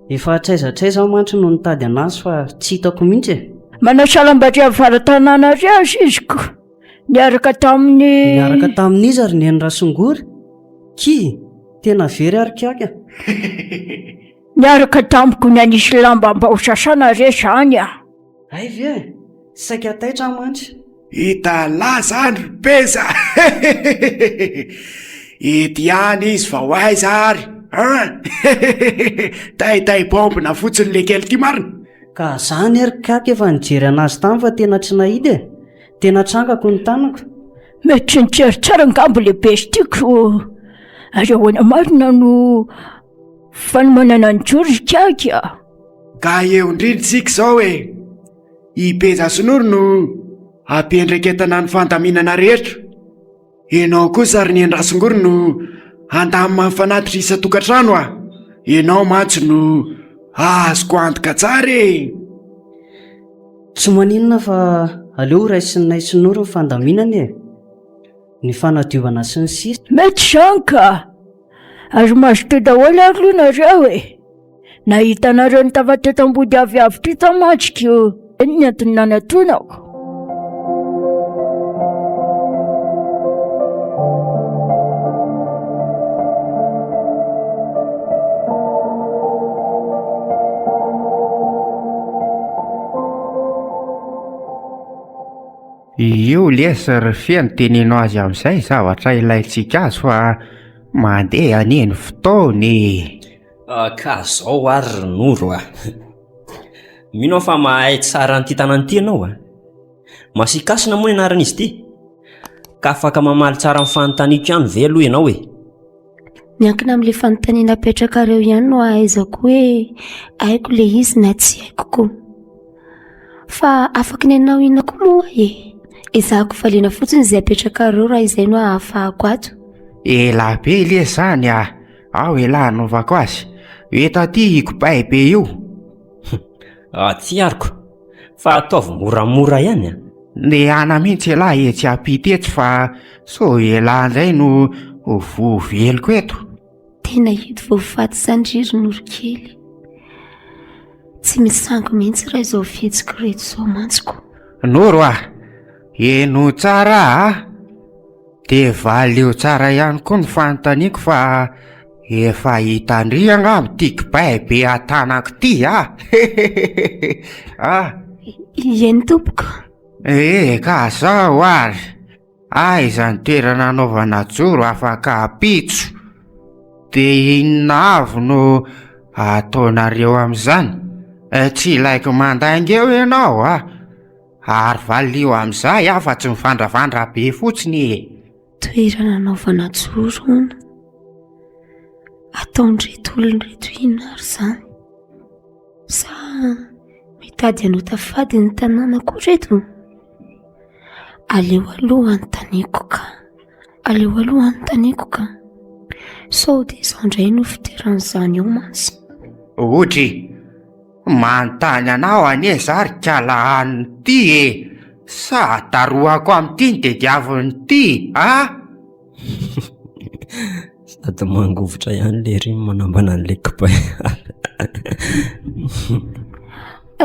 Efa hatraiza hatraiza aho mantsy no nitady anazy fa tsy hitako mihitsy e! Manao salam-bary avara-tanàna ary aza izy ko! Niaraka tamin'ny. Niaraka tamin'iza ry Neny Rasongory? Ki! Tena very ary kiaka! Niaraka tamiko nanisy lamba mba ho sasana re zany a! Hay ve e! Saika taitra aho mantsy. Hitan'lah zany ry Peza hehehehe! Eto ihany izy fa ho aiza ary an! Hehehehe! Taitay bombina fotsiny le kely ty marina! Ka za anie ry Kaky efa nijery anazy tany fa tena tsy nahita e! Tena trangako ny tanako. Mety tsy nijery tsara angamba le bestie-ko. Ary ahoana marina no fanomanana ny joro ry Kaky a? Ka eo indrindra isika izao e! I Beja sy Noro no ampiandraiketana ny fandaminana rehetra. Ianao kosa ry Neny Rasongory no handamina ny fanatitra isan-tokantrano a! Ianao mantsy no azoko antoka tsara e! Tsy maninona fa aleo ho raisinay sy Noro ny fandaminana e! Ny fanadiovana sy ny sisa. Mety izany ka! Ary mazotoa daholo ary aloha nareo e! Nahita anareo nitafa teto ambody aviavy ity tao mantsy ko iny ny antony nanatonako. Io lesy ry feno teneno azy amin'izay zavatra ilaintsika azy fa mandeha anie ny fotoana e. Ka zao ary ry Noro a! Mino aho fa mahay tsara an'ity tanàna ity ianao a! Masikasina moa ny anaran'izy ity? Ka afaka mamaly tsara ny fanontaniako ihany ve aloha ianao e? Miankina amin'ilay fanontaniana apetrakareo ihany no ahaizako hoe haiko ilay izy na tsy haiko koa. Fa afaky ny hanao inona koa moa aho e? Ezahako valiana fotsiny izay apetrakareo raha izay no ahafahako ato. Ela be ilay izany a! Ao elah anaovako azy. Eto aty io kibay be io. Aty ariko. Fa ataovy moramora ihany a. Ndehana mihitsy elah etsy ampita etsy fa sao elah indray no ho voa veliko eto. Tena hita vao faty izany ry ry Noro kely. Tsy misangy mihitsy raha izao fihetsiko ireto izao mantsy ko. Noro a! Henoy tsara a! Dia valio tsara ihany koa ny fanontaniako fa efa hitan-dry angamba ity kibay be an-tanako ity a! Ah! Eny tompoko. Eh, ka zao ary! Aiza ny toerana anaovana joro afaka ampitso? Dia inona avy no ataonareo amin'izany? Eh, tsy ilaiko mandainga eo ianao a! Ary valio amin'izay aho fa tsy mivandravandra be fotsiny e! Toerana anaovana joro hono. Ataon'ireto olona ireto inona ary izany? Sa mitady hanota fady ny tanàna koa ireto? Aleo aloha anontaniako ka, aleo aloha anontaniako ka. Sao dia izao indray no fitoeran'izany eo mantsy. Odry, manontany anao anie za ry kala anona ty e! Sa darohako amin'ity ny tediavin'ity a? Sady mangovitra ihany lery iny manambana an'ilay kibay.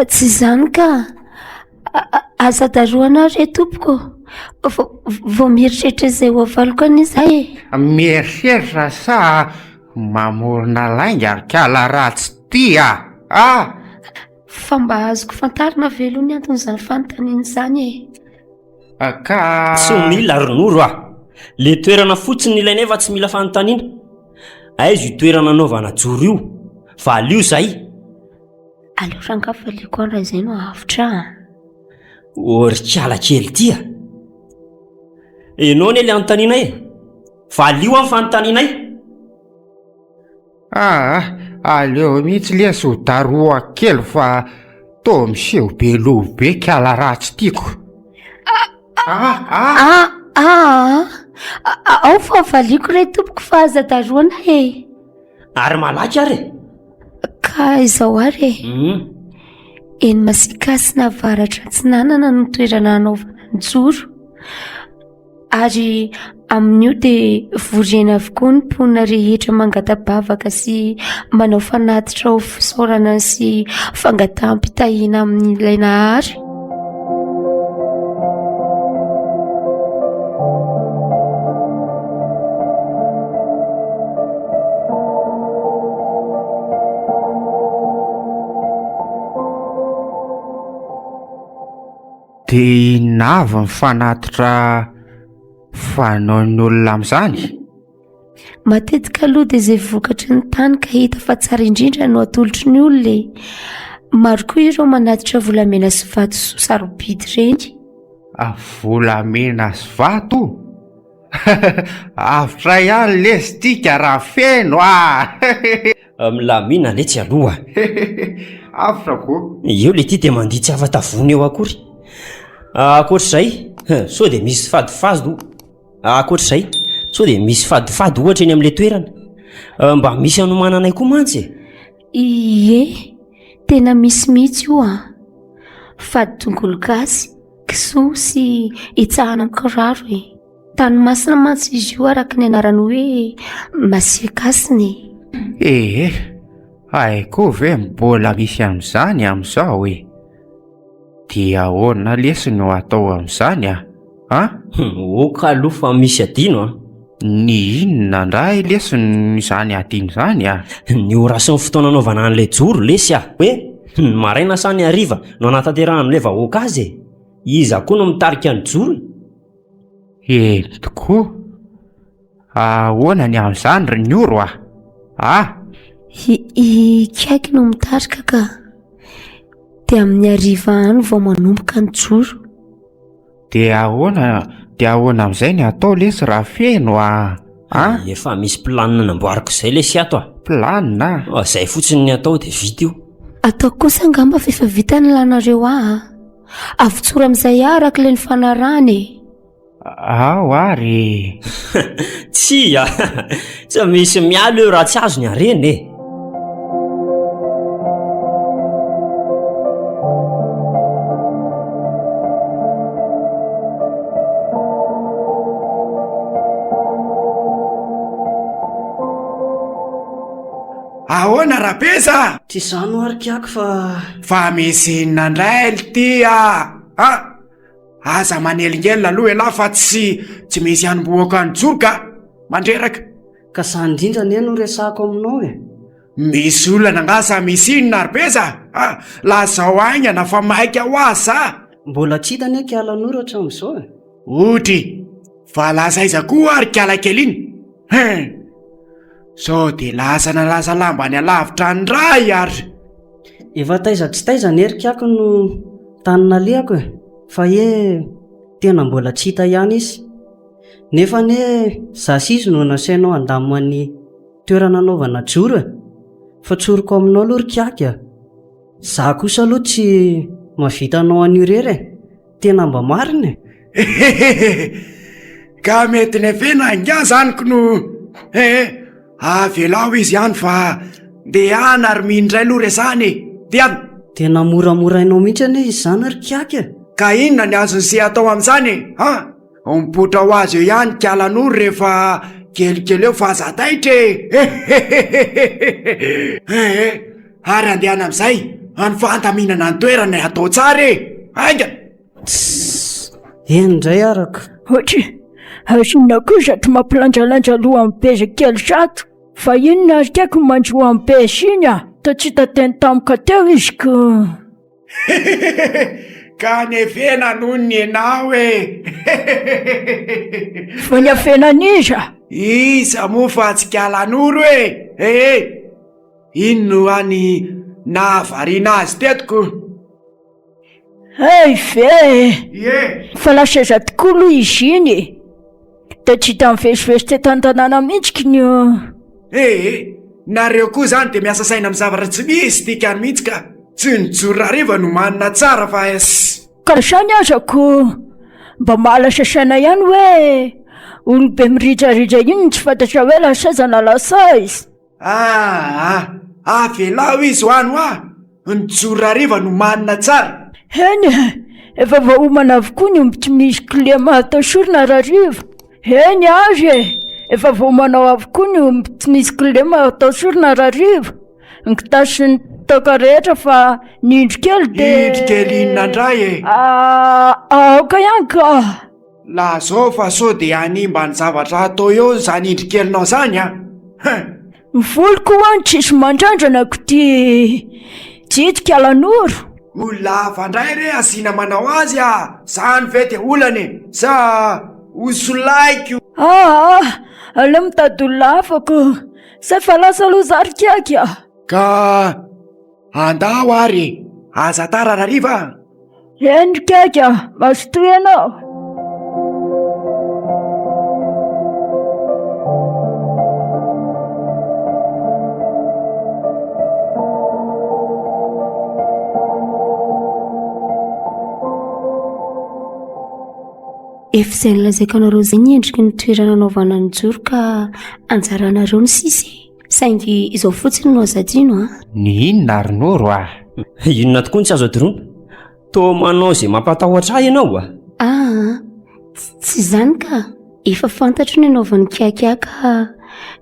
Tsy izany ka! Aza darohana aho re tompoko ô! Vao mieritreritra izay ho avaliko anie izaho e! Mieritreritra sa mamorona lainga ry kala ratsy ty a! A! Fa mba azoko fantarina ve aloha ny anton'izany fanontaniana izany e? Ka. Tsy mila ry Noro a! Le toerana fotsiny no ilainay fa tsy mila fanontaniana. Aiza io toerana anaovana joro io? Valio zay! Aleo rangahy valiako any raha izay no avotra a! Ô ry kala kely ty a! Enao anie le anontanianay e! Valio an fanontanianay! Aa aleo mihitsy lesy ho darohako kely fa toa miseho be loha be kala ratsy tiako. Aa aa ao fa valiako re tompoko fa aza darohana e. Ary malaky ary e. Ka izao ary e. Eny Masikasina avaratra atsinanana no toerana hanaovana ny joro. Ary amin'io dia vory eny avokoa ny mponina rehetra mangata-bavaka sy manao fanatitra ho fisaorana sy fangataham-pitahiana amin'ilay Nahary. Dia inona avy ny fanatitra fanaon'ny olona amin'izany? Matetika aloha dia izay vokatry ny tany ka hita fa tsara indrindra no atolotry ny olona e. Maro koa ireo manatitra volamena sy vatosoa sarobidy ireny. Volamena sy vato? Avotra ihany lesy ty ka raha feno ah! Milamina letsy aloha. Avotra ko. Eo le ty de mandihy tsy afa-tavony eo akory. Ankoatr'izay, sao de misy fadifady ankoatr'izay, sao de misy fadifady ohatra eny amin'ilay toerana. Mba misy anomananay koa mantsy e. Ie, tena misy mihitsy io an. Fady tongolo gasy, kisoa sy hitsahana amin'ny kiraro e. Tany masina mantsy izy io araka ny anarany hoe Masiakasina e. Ee, hay koa ve mbola misy an'izany amin'izao e? Dia ahoana lesy no atao amin'izany a? An? Ok aloha fa misy adino an! Ny inona indray lesy izany adino izany a? Ny ora sy ny fotoana anaovana an'ilay joro lesy a! Hoe ny maraina sa ny hariva no anatanterahan'ilay vahoaka azy e? Iza koa no mitarika ny joro e? Eny tokoa. Ahoana ny amin'izany ry Nyoro a? Ah! I Ikaky no mitarika ka. Dia amin'ny hariva any vao manomboka ny joro. Dia ahoana, dia ahoana amin'izay ny atao lesy raha feno a? Ah? Efa misy planina namboariko izay lesy ato a. Planina? Ah, izay fotsiny ny atao dia vita io. Ataoko kosa angamba fa efa vita ny lanareo ahy a. Avotsoro amin'izay ahy araka ilay nifanarahana e. Ao ary e. Tsia, tsy misy miala eo raha tsy azo ny harena e. Ahoana Rabeza? Tsy izany ho'a ry kiako fa. Fa misy inona indray lty a! A! Aza manelingelina aloha ialahy fa tsy tsy misy hanombohako ny joro ka! Mandreraka. Ka izany indrindra anie no resahako aminao e! Misy olana angaha sa misy inona ry Beza a! Lazao haingana fa maika ho azy za! Mbola tsy hita anie kiala Noro hatramin'izao e. Otry! Fa lasa aiza koa ary kiala kely iny? Hein! Sao dia lasa nalasa lamba any alavitra any indray ary. Efa taiza tsy taiza anie ry kiako no tany nalehako e, fa he tena mbola tsy hita ihany izy. Nefa anie za sy izy no nasainao handamina ny toerana anaovana joro e! Fa tsoriko aminao aloha ry kiaky a! Za kosa aloha tsy mahavita anao an'io irery e! Tena mba marina e! Hehehehe! Ka mety nefena angaha zany kno eh! Avelao izy any fa ndehana ary mino indray aloha resahana e! Ndehana! Tena moramorainao mihitsy anie izy izany ry kiaky e! Ka inona ny azon'i se atao amin'izany e? An! Mipoitra ho azy eo ihany Kalanoro rehefa kelikely eo fa aza taitra e! Hehehehe! Ary andehana amin'izay any fandaminana ny toerana e, atao tsara e! Haingana! Tssss! Eny indray araka. Ohatry, ary inona koa izato mampilanjalanja loha an'i Beza kely izato? Fa inona ary kaiky no manjo an'i Beza iny ah? Toa tsy hita teny tampoka teo izy ko. Hehehehe! Ka nefena noho ny enao e! Hehehehe! Fa niafenan'iza? Iza moa fa tsy Kalanoro e! Ee! Iny no hany nahavariana azy teto ko! Hay ve e! Ie! Fa lasa aiza tokoa aloha izy iny e? Dia tsy hita mivezivezy teto an-tanàna mihitsy k'nio. Ee! Nareo koa izany dia miasa saina amin'ny zavatra tsy misy dikany mihitsy ka! Tsy ny joro hariva no manina tsara fa ess. Ka izany aza ko mba mahalasa saina ihany hoe olobe mirijarija iny no tsy fantatra hoe lasa aiza na lasa aiza. Aa! Avelao izy ho any hoa! Ny joro hariva no manina tsara. Eny e! Efa voaomana avokoa ny omby tsy misy kilema atao sorona rahariva. Eny ary e! Efa voaomanao avokoa ny omby tsy misy kilema atao sorona rahariva. Ny kitapo sy ny toaka rehetra fa ny indro kely dia. Indro kely inona indray e? Aoka ihany ka! Lazao fa sao dia hanimba ny zavatra atao eo izany indro kelinao izany an! Hein! Ny voloko ho'a no tsisy mandrandrana ko ty jidy kalanoro. Olona hafa indray re asiana manao azy a! Zany ve dia olana e! Sa ho solaiko? Aa! Aleo mitady olona hafa ko! Zay fa lasa aloha za ry kiaky a! Ka andao ary e! Aza tara rahariva a! Eny ry kiaky a! Mazotoa ianao! Efa izay nolazaiko anareo izay ny endriky ny toerana anaovana ny joro ka anjaranareo ny sisa e. Saingy izao fotsiny no aza adino an. Ny inona ry Noro ah? Inona tokoa no tsy azo adinoina? Toa manao izay mampatahotra ahy ianao ah. Aa, tsy izany ka. Efa fantatro ny anaovan'ny kiakiaka ka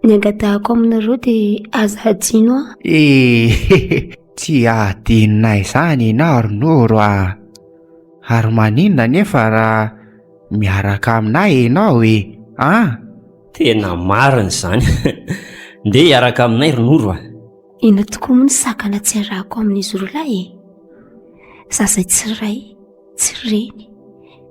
ny angatahako aminareo dia aza adino aho. Eh, tsy adinonay izany ianao ry Noro ah. Ary maninona anefa raha miaraka aminay ianao e? An? Tena marina izany. Ndeha hiaraka aminay ry Noro a! Inona tokoa moa ny sakana tsy iarahako amin'izy roalahy e? Zaza tsy ray, tsy reny,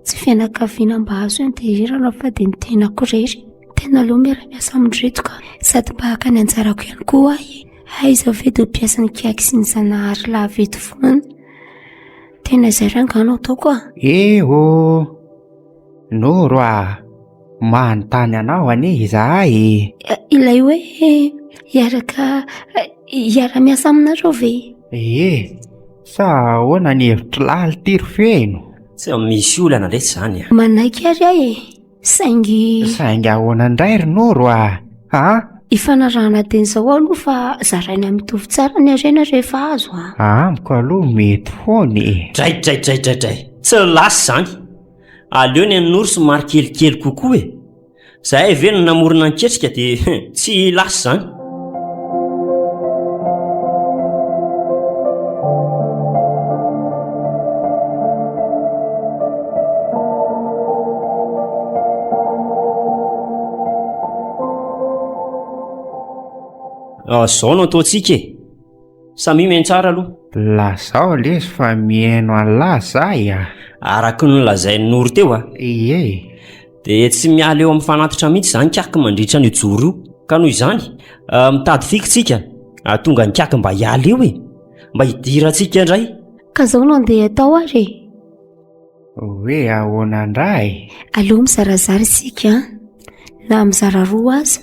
tsy fianakaviana mba azo ianteherana fa dia ny tenako irery. Tena aleo miara-miasa amin-dry reto ka. Sady mba haka ny anjarako ihany koa aho e. Aiza ve dia ho mpiasan'ny kiaky sy ny zanahary lava eto foana. Tena izay rangaha no ataoko a! Eh oh! Noro a! Manontany anao anie izahay e! Ilay hoe hiaraka hiara-miasa aminareo ve? Ie! Sa ahoana ny hevitr'i Laly ity ry Feno? Tsy misy olana lesy izany a! Manaiky ary aho e! Saingy. Saingy ahoana indray ry Noro a? A? Ifanarahana teny izao aloha fa zaraina mitovy tsara ny harena rehefa azo a. Amiko aloha mety foana e. Draidraidraidraidray, tsy lasa izany. Aleo ny an'i Noro somary kelikely kokoa e. Zahay ve no namorona ny ketrika dia tsy lasa izany. Zao no ataontsika e. Samia mihaino tsara aloha. Lazao lesy fa mihaino an'lah zahay a! Araka ny nolazain'i Noro teo a! Ie. Dia tsy miala eo amin'ny fanatitra mihitsy izany kiaky mandritra an'io joro io. Ka noho izany, mitady fika tsika hahatonga an'i kiaky mba hiala eo e! Mba hidirantsika indray. Ka zao no andeha atao ary e! Hoe ahoana indray? Aleo mizarazara isika an! Na mizara roa aza.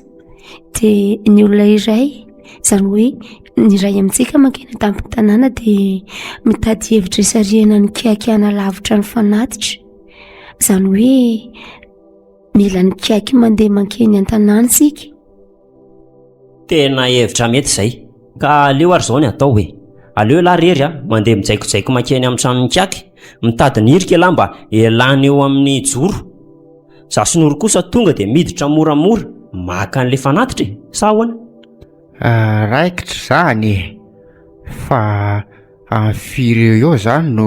Dia ny olona iray, izany hoe ny iray amintsika mankeny an-tampon-tanàna dia mitady hevitra hisarihana ny kiaky hanalavitra ny fanatitra. Izany hoe mila ny kiaky mandeha mankeny an-tanàna isika. Tena hevitra mety izay. Ka aleo ary izao ny atao e. Aleo ialahy rery a, mandeha mijaikojaiko mankeny amin'ny tranon'ny kiaky, mitady ny hirika ialahy mba hialana eo amin'ny joro. Za sy Noro kosa tonga dia miditra moramora maka an'ilay fanatitra e, sa ahoana? Raikitra izany e! Fa amin'ny firy eo eo izany no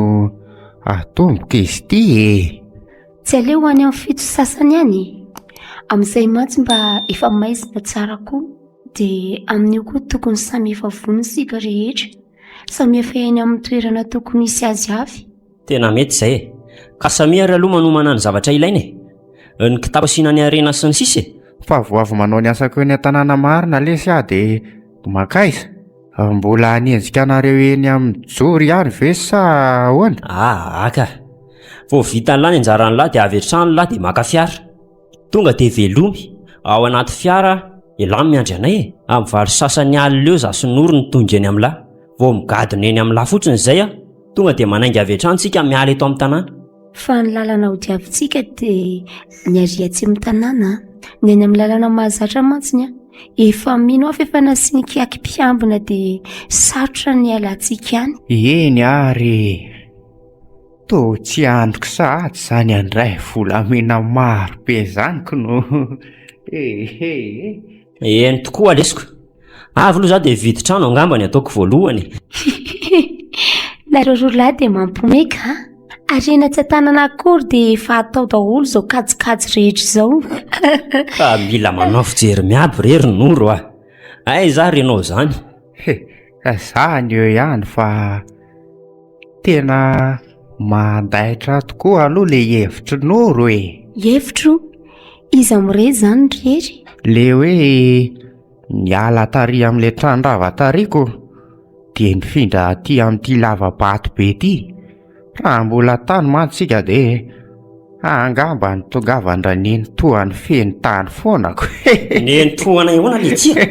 atomboka izy ity e? Tsy aleo any amin'ny fito sy sasany any e! Amin'izay mantsy mba efa maizina tsara koa, dia amin'io koa tokony samy efa vonona isika rehetra, samy efa eny amin'ny toerana tokony hisy azy avy. Tena mety izay e! Ka samia ary aloha manomana ny zavatra ilaina e! Ny kitapo asiana ny harena sy ny sisa e! Fa vao avy manao ny asako eny an-tanàna marina lesy aho dia mankaiza? Mbola hanenjika anareo eny amin'ny joro ihany ve sa ahoana? Aa ka! Vao vitan'lah ny anjaran'lah dia avy hatrany lah dia maka fiara. Tonga dia velomy ao anaty fiara elah miandry anay e! Amin'ny valo sasany alina eo za sy Noro no tonga eny amin'lah. Vao migadona eny amin'lah fotsiny izay aho, tonga dia manainga avy hatrany tsika miala eto amin'ny tanàna. Fa ny lalana hodiavintsika dia ny ary atsimon'ny tanàna an. Ny any amin'ny lalana mahazatra mantsiny an, efa mino aho fa efa nasian'ny kiaky mpiambina dia sarotra ny hialantsika any. Eny ary e! Toa tsy andriko sahady izany handray volamena maro be izany k'no ehe e! Eny tokoa lesiko. Avy aloha za dia hividy trano angamba ny ataoko voalohany e. Nareo roa lahy dia mampiomehy ka! Harena tsy an-tanana akory dia efa atao daholo izao kajikajy rehetra izao. Ka mila manao fijery miabo re ry Noro a! Aiza ary ianao izany? He, za ny eo ihany fa tena mandaitra tokoa aloha le hevitr'i Noro e! Hevitro? Iza amin'ireny izany ry Hery? Le hoe niala tary amin'ilay trano rava tary ko dia nifindra aty amin'ity lava-bato be ity. Raha mbola tany mantsy isika dia angamba nitongavan-dranenitoany feno tany foana ko. Nenitoanay ahoana le tsia?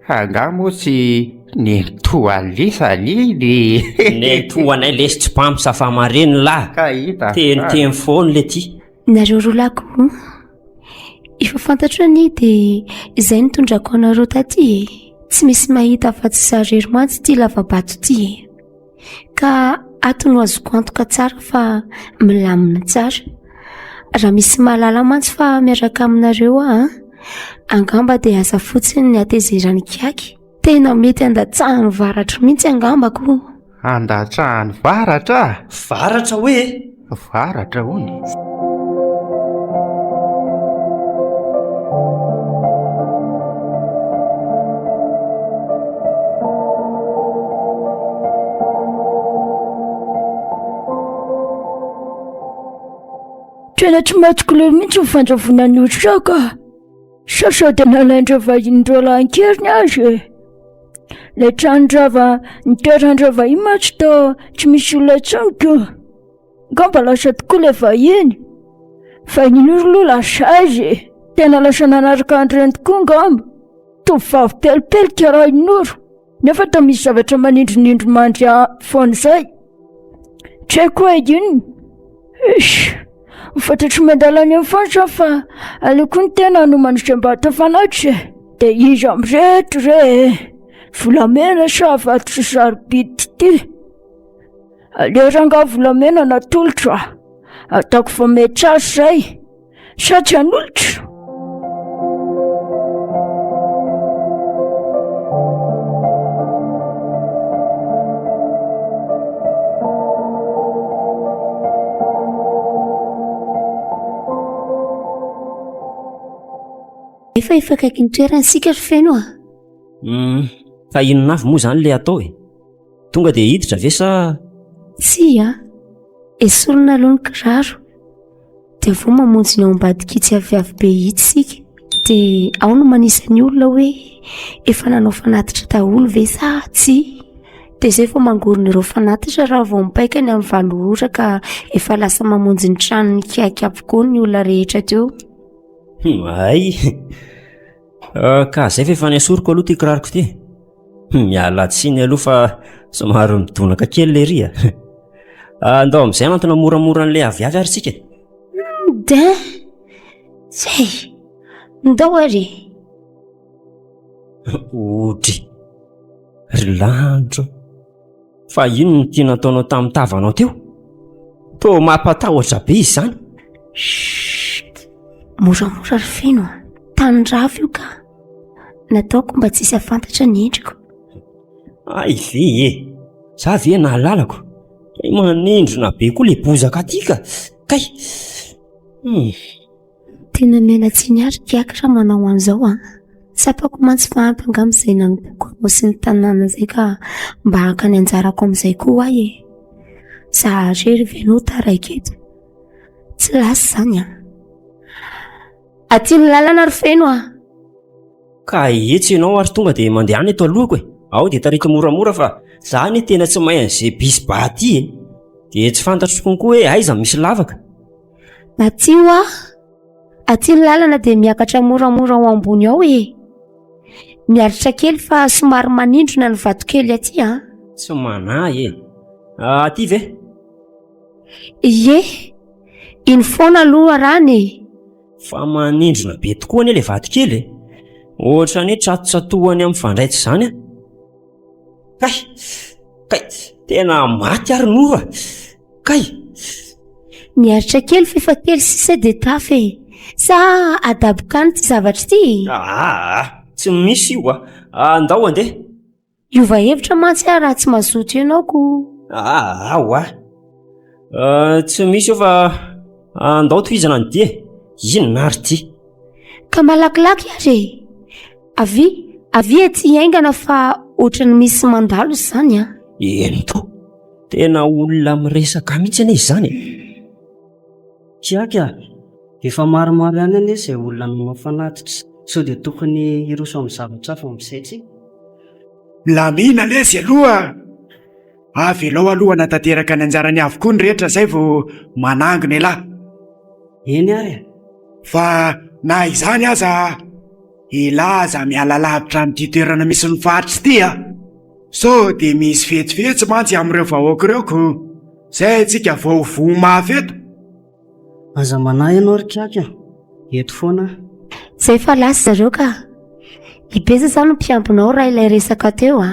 Angaha moa tsy nenitoa lisany iny? Nenitoanay lesy tsy mpamsa fa mareny lahy. Ka hita. Teniteny foana le ty. Nareo roa lahy koa efa fantatro anie dia izay nitondrako anareo taty e. Tsy misy mahita afa-tsy izaho irery mantsy ity lava-bato ity e. Ka ato no azoko antoka tsara fa milamina tsara. Raha misy mahalala mantsy fa miaraka aminareo aho an, angamba dia asa fotsiny ny hatezeran'i Kiaky. Tena mety handatsahan'ny varatra mihitsy angamba ko. Handatsahan'ny varatra? Varatra hoe? Varatra hono. Tena tsy matiko leo mihitsy ny fanjavonan'ny otrika ka. Sao sao dia nalain'ireo vahiny ireo lahy an-keriny aza e. Ilay trano rava nitoeran'ireo vahiny mantsy toa tsy misy olona intsony ko. Angamba lasa tokoa ilay vahiny. Fa i Noro aloha lasa aiza e? Tena lasa nanaraka an'ireny tokoa angamba. Tovovavy pelipelika raha i Noro. Nefa toa misy zavatra manindrinindry mandry ahy foana izay. Tsy haiko hoe inona. Eish, fantatro miandalana eny foana izany fa aleoko ny tena hanomana izay mba hatafanaitra e. Dia iza amin'ireto re e? Volamena sa vato sy sarobidy ity? Aleo rangahy volamena natolotra. Ataoko fa mety tsara izay. Sa tsy hanolotra? Efa efa akaiky ny toerana isika ry Feno a. Fa inona avy moa izany ilay atao e? Tonga dia hiditra ve sa? Tsia a! Esorina aloha ny kiraro dia avy eo mamonjy ny ao ambadik'itsy aviavy be itsy isika dia ao no manisa ny olona hoe efa nanao fanatitra daholo ve sa tsia. Dia izay vao mangorona ireo fanatitra raha vao mipaika ny amin'ny valo ora ka efa lasa mamonjy ny tranony kiaky avokoa ny olona rehetra teo. Hay! Ka zay fa efa nesoriko aloha ity kiraroko ity. Miala tsiny aloha fa somary midonaka kely le ry a. Andao amin'izay hanantona moramora an'ilay aviavy ary tsika. Din! Zay! Ndao ary e! Odry! Ry lanitra o! Fa inona no tiana ataonao tamin'ny tavanao teo? Toa mampatahotra be izany. Chut! Moramora ry Feno a! Tany rava io ka! Nataoko mba tsy hisy hahafantatra ny endriko. Hay ve e! Za ve nahalalako? Kay manindrona be koa le bozaka aty ka! Kay! Hum. Tena miala tsiny ahy ry Kiaky raha manao an'izao an! Tsapako mantsy fa ampy angamba izay nanompoako anao sy ny tanàna izay ka mba haka ny anjarako amin'izay koa aho e! Za irery ve no taraiky eto? Tsy lasa izany an! Aty ny lalana ry Feno a! Ka etsy ianao ary tonga dia mandehana eto alohako e! Ao dia tarito moramora fa za anie tena tsy mahay an'izay bisy ba aty e! Dia tsy fantatro konko hoe aiza misy lavaka. Aty hoa! Aty ny lalana dia miakatra moramora ao ambony ao e! Miaritra kely fa somary manindrona ny vatokely aty an! Tsy manahy e! Aty ve? Ie! Iny foana aloha rany e! Fa manindrona be tokoa anie ilay vatokely e! Ohatran'ny hoe tsatotsatohany amin'ny fandraitra izany an! Kay! Kay! Tena maty ary Noro a! Kay! Miaritra kely f'efa kely sisa dia tafa e! Sa adaboka any ity zavatra ity e? Aa! Tsy misy io a! Andao andeha! Hiova hevitra mantsy aho raha tsy mazoto ianao ko! Aa! Oa! Tsy misy io fa andao tohizana ny dia e! Inona ary ity? Ka malakilaky ary e! Avia, avia ety haingana fa ohatran'ny misy mandalo izany an! Eny toa! Tena olona miresaka mihitsy anie izany e! Kiaky a! Efa maromaro ihany anie izay olona nanao fanatitra, sao dia tokony hiroso amin'ny zavatra hafa amin'izay tsika? Milamina lesy aloha a! Avelao aloha hanatanteraka ny anjarany avokoa ny rehetra izay vao manangona elah. Eny ary e! Fa na izany aza elah aza miala lavitra amin'ity toerana misy ny faritra ity a! Sao dia misy fetsifetsy mantsy amin'ireo vahoaka ireo ko zay tsika vao voa mafy eto. Aza manahy ianao ry kiaky a! Eto foana aho. Zay fa lasa zareo ka. I Beza zany no mpiambinao raha ilay resaka teo a.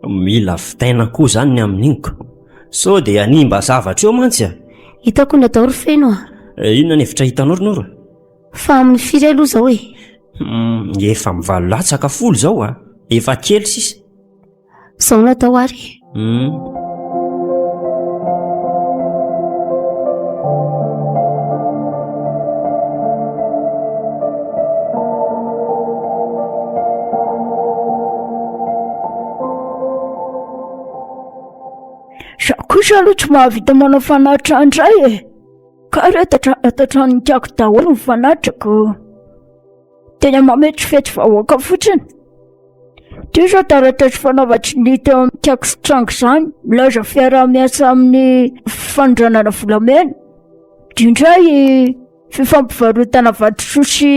Mila vitaina koa zany ny amin'iny ko. Sao dia hanimba zavatra eo mantsy a. Hitako ny atao ry Feno a. Inona ny hevitra hitanao ry Noro? Fa amin'ny firy aloha izao e? Hum, efa mivalo latsaka folo izao a! Efa kely sisa. Izao no atao ary e. Hum. Za kosa aloha tsy mahavita manao fanatitra indray e. Ka re ato an-tranon'ikako daholo ny fanatrako. Tena mametrifetsy vahoaka fotsiny. Ty izao taratasy fanaovan-tsonia teo amin'ny Kiako sy Trango izany, milaza fiaraha-miasa amin'ny fanondranana volamena. Ty indray fifampivarotana vatosoa sy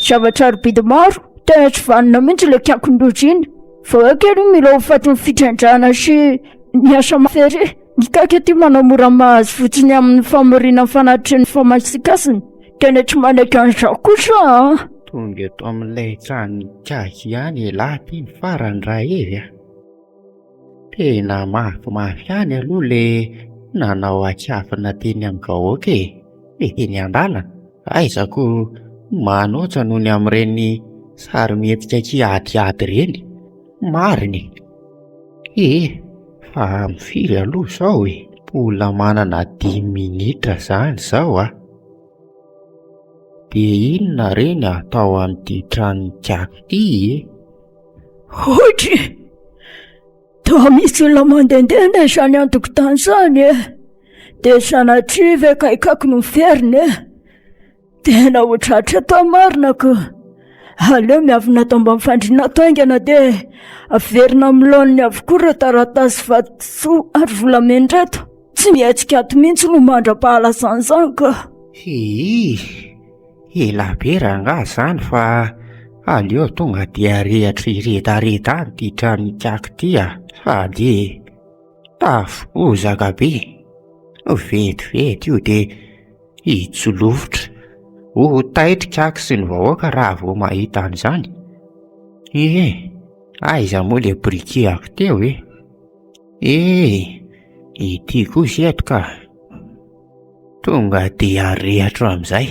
zavatra sarobidy maro. Tena tsy vanona mihitsy ilay Kiakon-doza iny. Vao haika aloha mila ho fatin'ny fitrandrahana sy ny asa mafy ery. Ny kaka aty manao mora mahazo fotsiny amin'ny famoriana ny fanatitry ny famasikasina. Tena tsy manaiky an'izao kosa an! Tonga eto amin'ilay tranon'ikaky ihany elah ty ny farany Rahery a! Tena mafimafy ihany aloha le nanao ankiafina teny amin'ny vahoaka e! Le teny an-dalana, aiza ko manoatra noho ny amin'ireny sarimihetsika kiadiady ireny, marina e! Ee, fa amin'ny firy aloha izao e? Mbola manana dimy minitra izany izao a! Dia inona re ny atao amin'ity tranon'ikaky ity e? Ohatry! Toa misy olona mandehandeha anie izany an-tokotany izany e! Dia sanatria ve ka ikaky no miverina e? Tena ho tratra eto aho marina ko! Aleo miavona ato ambany fandriana ato haingana dia averina amin'ny laoniny avokoa ireo taratasy vatosoa ary volamena ireto. Tsy mihetsika ato mihitsy aloha mandra-pahalasan'izany ka! Hii! Ela be rangaha zany fa aleo tonga dia arehitro hiredareda any ity tranon'ikaky ity a! Sady tafo bozaka be, vetivety io dia hitsolofotra, ho taitra ikaky sy ny vahoaka raha vao mahita an'izany. Ie, aiza moa le briquet-ako teo e? Eh, ity kosa eto ka! Tonga dia arehitro amin'izay.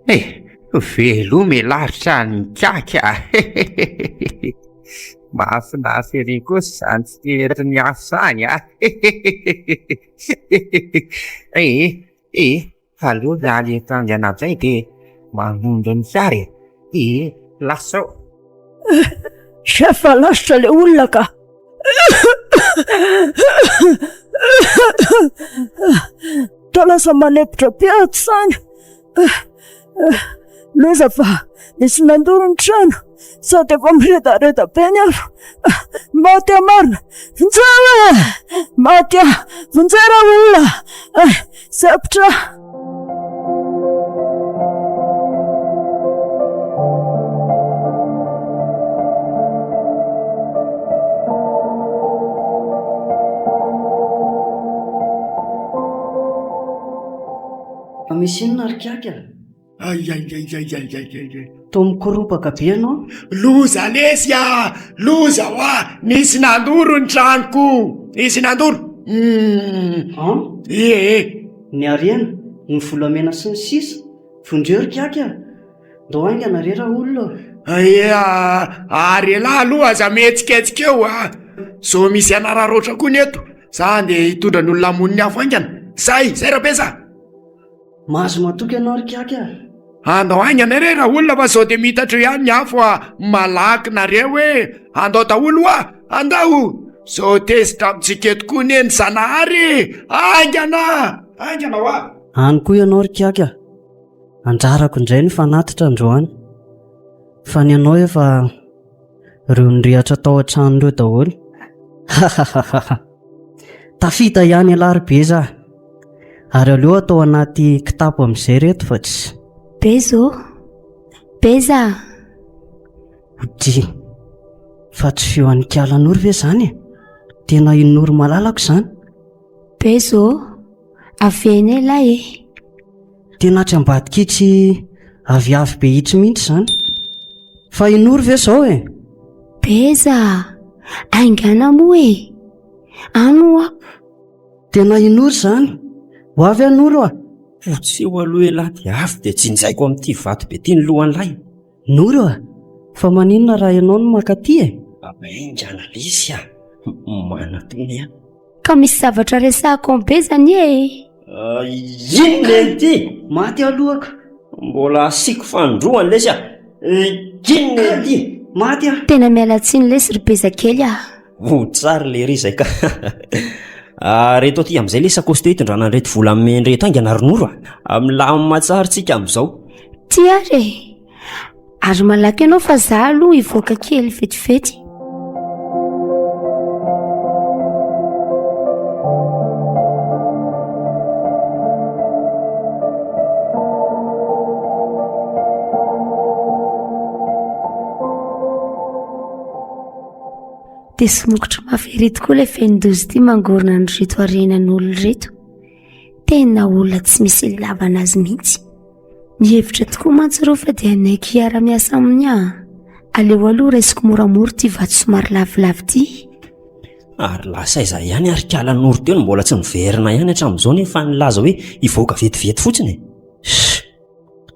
Eh, veloma elah ry tranon'ikaky a! Mahafinaritra ery kosa izany fitehiry ny afo izany a! Eh, eh, aleo miala eto haingana amin'izay dia mamonjy ny fiara e! Eh, lasa ao. Chef, lasitra ilay olona ka! Toa lasa manepotra be ato izany. Loza fa nisy nandoro ny trano sady efa miredareda be ny afo. Maty aho marina. Vonjeo e! Maty aho. Vonjeo ra olona. Sempotra aho. Fa misy inona ry kiaka? Aiaiaiaiaiaiai. Toa mikoropaka be ianao. Loza lesy a! Loza hoa! Nisy nandoro ny tranoko! Nisy nandoro! Hum. An? Ie e! Ny harena, ny volamena sy ny sisa Vonjeo ry kiaka a! Ndao haingana re raolona ô! Ie ary elah aloha aza mihetsiketsika eo a! Zao misy hanararaotra koa ny eto, za andeha hitondra ny olona hamono ny afo haingana! Zay! Zay Rabeza a! Mahazo matoky anao ry kiaky a! Andao haingana re raolona fa sao dia miitatra eo ihany ny afo a! Malaky nareo e! Andao daholo hoa! Andao! Sao tezitra amintsika eto koa anie ny Zanahary e! Haingana! Haingana hoa! Any koa ianao ry kiaky a! Anjarako indray ny fanatitra androany. Fa ny anao efa ireo nirehatra tao an-trano ireo daholo. Hahahaha! Tafita ihany ialahy ry Beza a! Ary aleo atao anaty kitapo amin'izay reto fa tsy. Beza ô! Beza a! Odry! Fa tsy feo an'i Ikala Noro ve izany e? Tena i Noro malalako izany. Beza ô! Avy eny elah e! Tena atsy ambadika itsy aviavy be itsy mihitsy izany. Fa i Noro ve izao e? Beza a! Haingana moa e! Any ho'aho. Tena i Noro izany. Ho avy aho Noro a! Potsiho aloha elah dia avy dia jinjaiko amin'ity vato be ity ny lohan'lahy. Noro a! Fa maninona raha ianao no maka aty e? Haingana lesy a! Manatona ihany. Ka misy zavatra resahako amin'i Beza anie e! Inona ity? Maty aloha ka. Mbola asiako fanindroany lesy a! Inona ity? Maty aho. Tena miala tsiny lesy ry Beza kely a! Ho tsara lery izay ka. Ah, reto aty amin'izay le sakaosy teo hitondrana an'ireto volamena ireto haingana ry Noro a. Milamina tsara tsika amin'izao. Ty ary e! Ary malaky ianao fa za aloha hivoaka kely vetivety. Dia somokotra mafy ery tokoa ilay fenin-doza ity mangorona an'ireto harenan'olona ireto. Tena olona tsy misy ilavana azy mihitsy. Mihevitra tokoa mantsy ireo fa dia hanaiky hiara-miasa aminy aho. Aleo aloha raisiko moramora ity vato somary lavilavy ity. Ary lasa aiza ihany ary kala Noro teo no mbola tsy niverina ihany hatramin'izao nefa nilaza hoe hivoaka vetivety fotsiny e. Sh!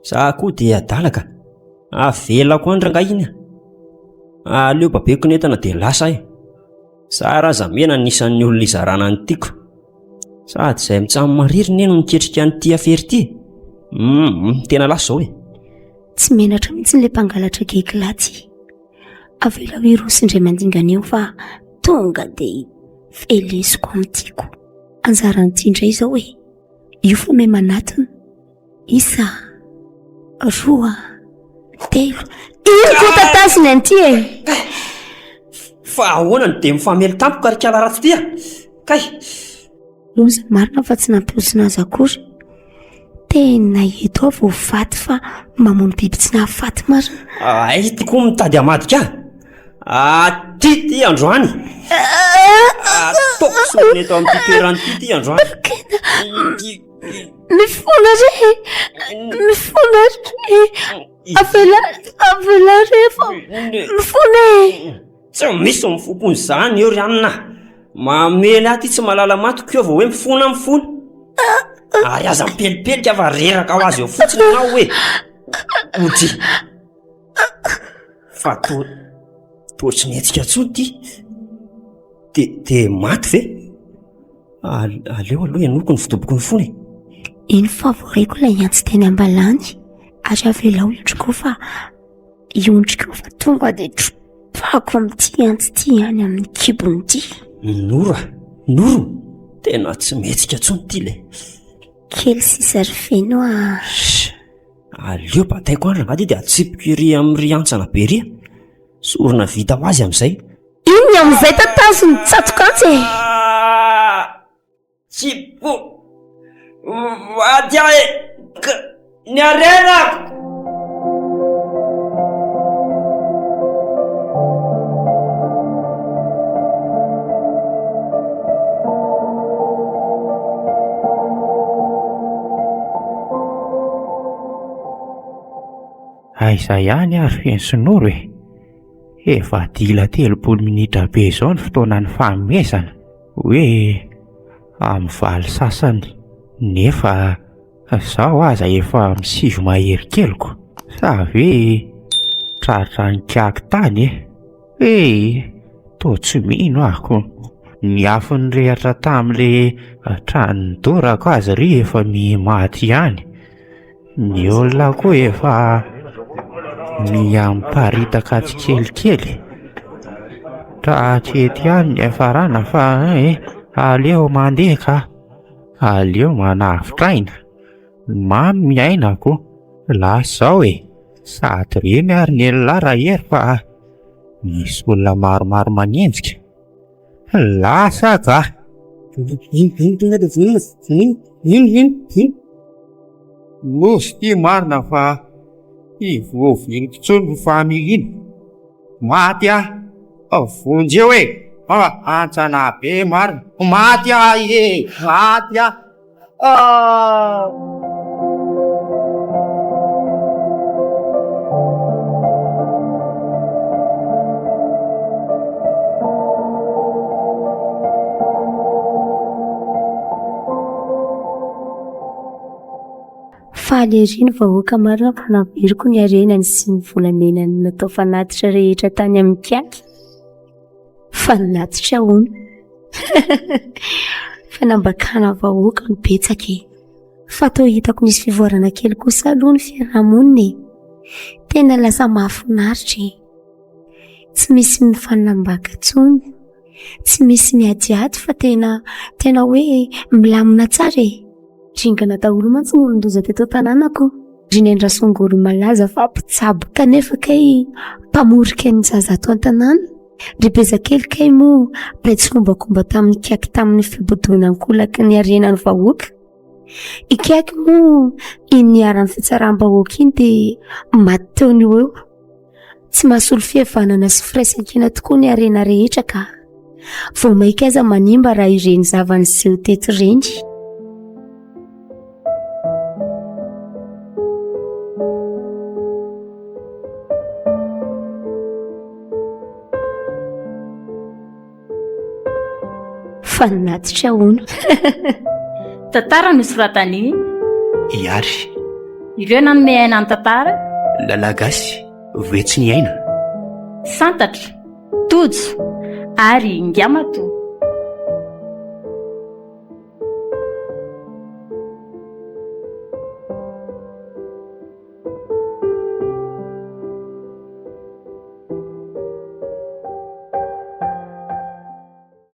Za koa dia adala ka. Avelako any rangahy iny a. Aleo babeko ny entana dia lasa aho e. Za raha zamena ny isan'ny olona izarana ny tiako. Sady izay mitsamy mariry ne no miketrika an'ity afera ity e. Hum, tena lasa izao e. Tsy menatra mihitsy ilay mpangalatra gaigy lahy ty. Avelao hiroso indray mandingana eo fa tonga dia. Velesiko amin'ity koa. Anjaran'ity indray izao e. Io fa miha manatona. Isa, roa, telo. Iny koa tatazony an'ity e. Fa ahoana no dia mifamely tampoka ry kala ratsy ity a? Kay! Loza marina fa tsy nampihontsina azy akory. Tena eto aho vao faty fa mamono biby tsy nahafaty marina. Ay ity koa mitady hamadika ahy. Aty ity androany. Ataoko sorona eto amin'ity toerana ity ity androany. Mifona re, mifona re. Avela, avela re fa mifona e. Tsy misy mifopony izany eo ry anona a! Mamely ahy ity tsy mahalala matiko eo vao hoe mifona mifona. Ary aza mipelipelika fa reraka ho azy eo fotsiny ianao hoe. Ody. Fa toa toa tsy mihetsika intsony ity. De de maty ve? Aleo aloha henoiko ny fidoboky ny fony e. Iny fa voaraiko ilay antsy teny am-balany ary avelao indry koa fa Hiondrika eo fa tonga dia tropako amin'ity antsy ity any amin'ny kibony ity. Noro a! Noro! Tena tsy mihetsika intsony ity le. Kely sisa ry Feno a! Shh! Aleo bataiko any rangahy ity dia atsipiko ery amin'ny hantsana be ery a! Sorona vita ho azy amin'izay. Inona amin'izay tatazo ny tsatok'antsy e? Tsipoko maty aho e! Ka ny harenako! Aiza ihany ary feno sy Noro e? Efa dila 30 minitra be izao ny fotoana nifanomezana. Hoe amin'ny valo sasany nefa zaho aza efa amin'ny sivy mahery keliko sa ve tratran'ny kiaky tany e? Hey, toa tsy mino aho ko. Ny afo nirehatra tamin'le trano nidorako aza ry efa miha-maty ihany. Ny olona koa efa miha-miparitaka tsikelikely. Tratra eto ihany ny hiafarana fa eh, aleo mandeha ka. Aleo manavotra aina. Mamy ny aina ko. Lasa izao e. Sady reny ary ny elah Rahery fa misy olona maromaro manenjika. Lasa ka. Loza ity marina fa tsy voaviliko intsony ny familiana. Maty aho. Vonjeo e! Hantsana be marina. Maty aho e! Maty aho. Ah! Faly ery ny vahoaka marina fa naveriko ny harenany sy ny volamenany natao fanatitra rehetra tany amin'ny kiaky. Fanatitra hono. Fanambakana vahoaka no betsaka e. Fa toa hitako nisy fivoarana kely kosa aloha ny fiarahamonina e. Tena lasa mahafinaritra e. Tsy misy mifanambaka intsony, tsy misy miadiady fa tena tena hoe milamina tsara e. Ringana daholo mantsy ny olon-doza teto an-tanànako. Ry Nendrasongolo malaza fa mpitsabo kanefa kay mpamorika ny zaza ato an-tanàna. Ry Bezakely kay moa mpiray tsikombakomba tamin'i Kiaky tamin'ny fibodoana an-kolaky ny harenan'ny vahoaka. I Kiaky moa iny niharan'ny fitsaram-bahoaka iny dia maty teo no eo. Tsy mahasolo fihavanana sy firaisankina tokoa ny harena rehetra ka. Vao mainka aza manimba raha ireny zava-niseho teto ireny. Fanatitra hono. Tantara nosoratan'i. Ihary. Ireo nanome aina ny tantara. Lalagasy, Vetsiniaina. Santatra, Tojo ary Ingamatoa.